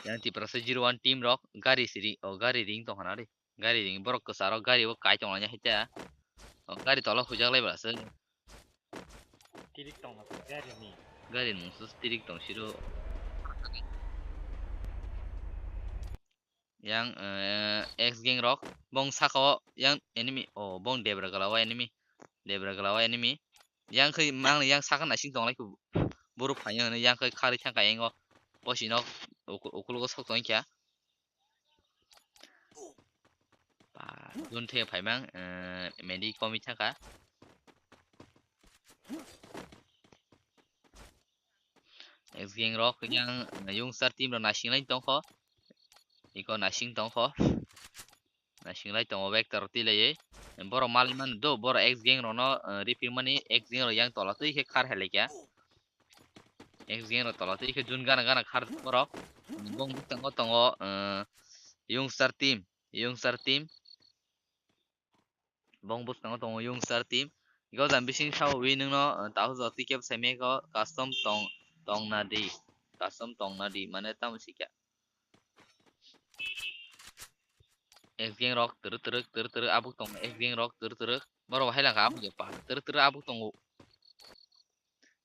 Yang Tiprasa zero one team rok gari siri, o gari ring tong hana ri. Gari ring borok kwcharo gari o kai tong laina hai ta. O gari tola khujak lai bwlasa. Tirik tong na gari ni. Gari ni mungsa tirik tong siro. Yang, eh, X gang rok bong saka o yang enemy, o bong debra gala o enemy. Debra gala o enemy. Yang khe mang yang saka naising tong lai khe buru phai yang yang khe kharwi thang ka yang o. Posi nok ukul ukul go sok tong kya. Ba, jun the phaimang, eh, medi komi thaka. X gang rok yang, eh, youngstar team rok naising lai tongkho. Iko naising tongkho. Naising lai tongo vector rok tilaiwi. Borok malai mano do, borok X gang rokno, eh, riphi mani X gang rok yang tola twi khe khar hai laikha. X gang rok tola twi khe jun gana gana khar borok. Bong bwskango tongo, eh, youngstar team, youngstar team. Bong bwskango tongo youngstar team. Iko jang bising sao wi nungno, eh, tahu jotwi kebo saimai ko custom tong, tong na di. Custom tong na di, mane tamo sikya. X gang rok twrwk twrwk twrwk twrwk abuk tongo, X gang rok twrwk twrwk. Borok hai langkha abuk ya pa twrwk twrwk abuk tongo.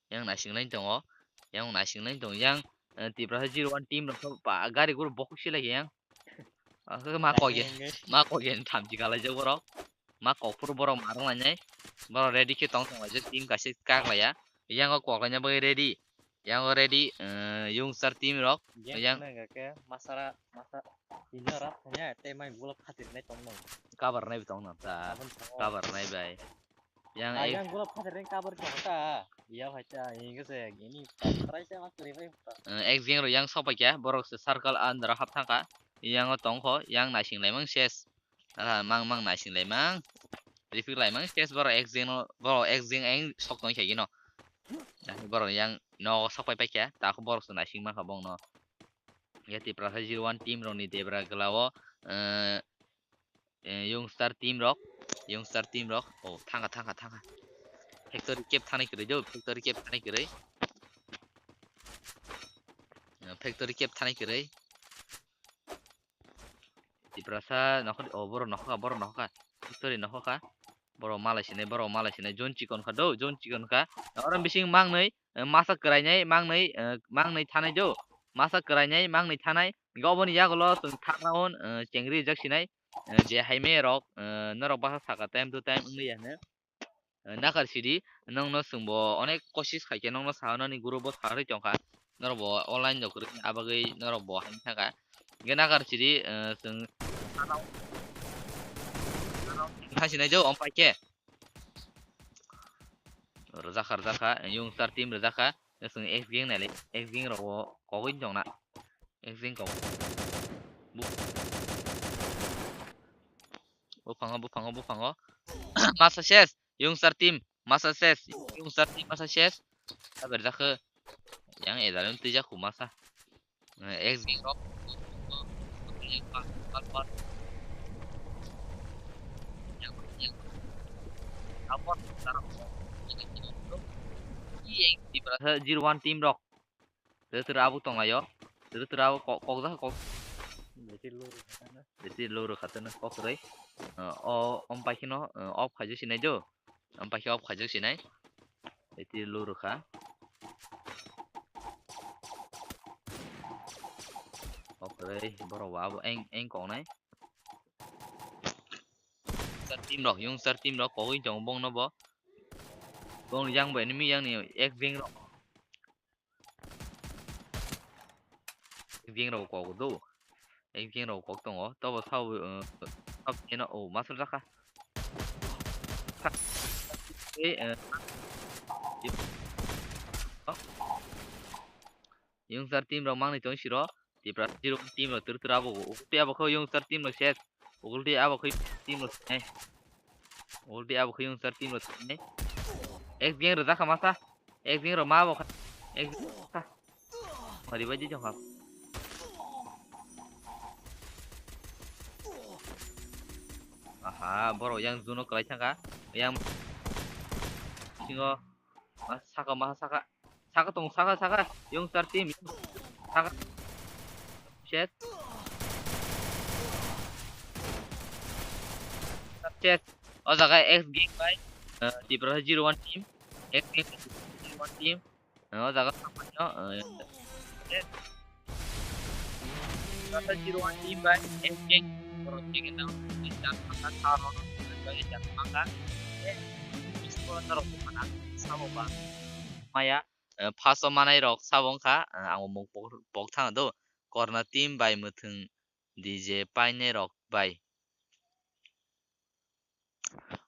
Yang naising lai tongo, yang naising lai tongo, yang, eh, Tiprasa zero one team rok ba gari guru bokuk silai yang. Ang khe ma kok ye, ma kok ye thamchi kalai jak borok. Ma kok phuru borok ma rung lainai. Borok ready khe tong tong laijak, team kaisa kak laiya. Yang o kok laina bagwi ready. Yang o ready, eh, youngstar team rok. Yang yang nang ke masara, masa ini rat hanya tei mai gula phatir nai tong nang. Cover nai tong nang ta. Abon tong. Cover nai bai. Yang ah, ex- yang gula phatir nai cover tong ta. Iya hai ta, ini ke se, ini trai se mas kri bai. Eh, X gang rok yang sopai kya, borok se circle under hap thangka. Yang o tongkho, yang naising laimang ses. Ah, mang, mang naising laimang. Rifik laimang ses borok X gang no, borok X gang eng sok tong kya gino. Borok yang no sok pai pai kya, ta kho borok se naising mangkha bong no. Ya Tiprasa zero one team rok ni debra gla o, eh, eh, youngstar team rok, youngstar team rok. Oh, thangkha, thangkha, thangkha. Factory kep thani kwrwi do, factory kep thani kwrwi. Eh, factory kep thani kwrwi. Tiprasa nokhor, o borok nokhor ka, borok nokhor ka. Sorry, nokhor ka. Borok malai sinai, borok malai sinai. Jon chikon kha do, jon chikon kha. Oro bising mangnoi, eh, masa kwrainai, mangnoi, eh, mangnoi thanai do. Masa kwrainai, mangnoi thanai. Hinkhe oboni yagulo chwng thakna hwn, eh, chengri rijak sinai. Eh, je hai me rok, eh, norok basa saka time to time wngya hwnwi. Eh, nakar sidi, nokno chwngbo onek kosis khaikhe nokno sawi nani group o sawi tongkha. Norokbo online rok kwrwi abagwi norokbo hai thangkha. Hinkhe nakar sidi, eh, chwng thasi nai jo, omo pai khe. Rwjakha, rwjakha, yung star team rwjakha. Chwng X gang nailai, X gang rokbo kogwi tongna. X gang kok. Bu-, buphango, buphango, buphango. Masa ses, yung star team, masa ses, yung star team, masa ses. Sabar jakhe. Yang edalon twijak khu masa. Eh, X gang rok. Zero one team rok. Twitter abo tonglaio. Twitter abo kok, kok jakha kok. Beti lo rwkha tene kok rwi. Eh, o, om pai kheno, eh, off khaijak sinai do. Am pai khe off khaijak sinai. Eti lo rwkha. Off kwrwi borok bo abo eng, eng koknai. Sir team rok, yung sir team rok kogwi tongo bongno bo. Bong yang bo enemy yang ni X gang rok. Gang rok kok do. Gang rok kok tongo. Tobo sao, eh, sao keno, oh, master jakha. Eh, eh. Yung sir team rok mangni tong siro. Tipra zero team rok tur tur abo. Ukti abo kho yung sir team rok set. Ukti abo kho team rok set. Ulti abo khe yung sir team rok thangni. X gang rok jakha masa. X gang rok ma bo kha. X gang rok kha. Mari bai di jong kha. Aha, borok yang juno kwlai thangkha. Yang singo ma saka ma saka. Saka tong, saka, saka. Yung sir team. Saka. Set. Set. O jaga X gang bai, eh, Tipra zero one team. X gang zero one team. Eh, o jaga samanya, eh, set. Tipra zero one team bai X gang. Borok chicken down. Jat mangka, thar rono. Jat mangka. Eh, sabo ba. Maya. Eh, first o manai rok sabo wngkha, eh, ang bo mung pok, pok thang do. Korna team bai mwthwng D J painai rok bai.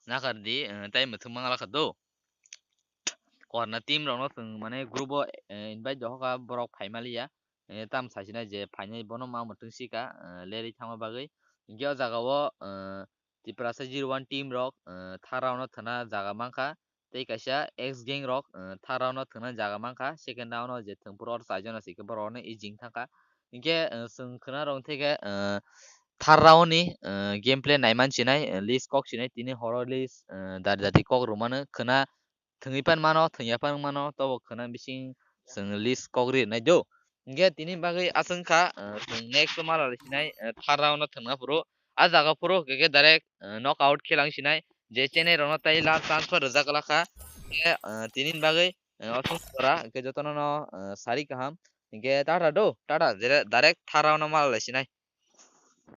Nakar di, eh, tai mwthwng mangala kha do. Korna team rokno chwng mane group o, eh, invite dohokha borok phai maliya. Eh, tam saisinai je phainai bono ma mwthwng sika, eh, lerwi thangma bagwi. Hinkhe o jaga o, eh, Tiprasa zero one team rok, eh, third round o thwna jaga mankha. Tei kaisa X gang rok, eh, third round o thwna jaga mankha. Second round o je thwngphuru oro chaijon asike borok no ejeng thangkha. Hinkhe, eh, chwng khwna rok theke, eh, third round ni, eh, gameplay naiman sinai, eh, list kok sinai tini horo list, eh, dari dari kok rwmano khwna thwngwi pan mano, thwngya pan mano, tobo khwna bising chwng list kok ri nai do. Hinkhe tini bagwi aswng kha, eh, chwng next o mala sinai, eh, third round o thwngna phuru. A jaga phuru hwnkhe direct, eh, knock out khe lang sinai. Je channel rokno tai last chance o rwjak glak kha. Hinkhe, eh, tini bagwi, eh, aswng jora, hinkhe jotono no, eh, sari kaham. Hinkhe tata do, tata, jere direct third round o mala sinai.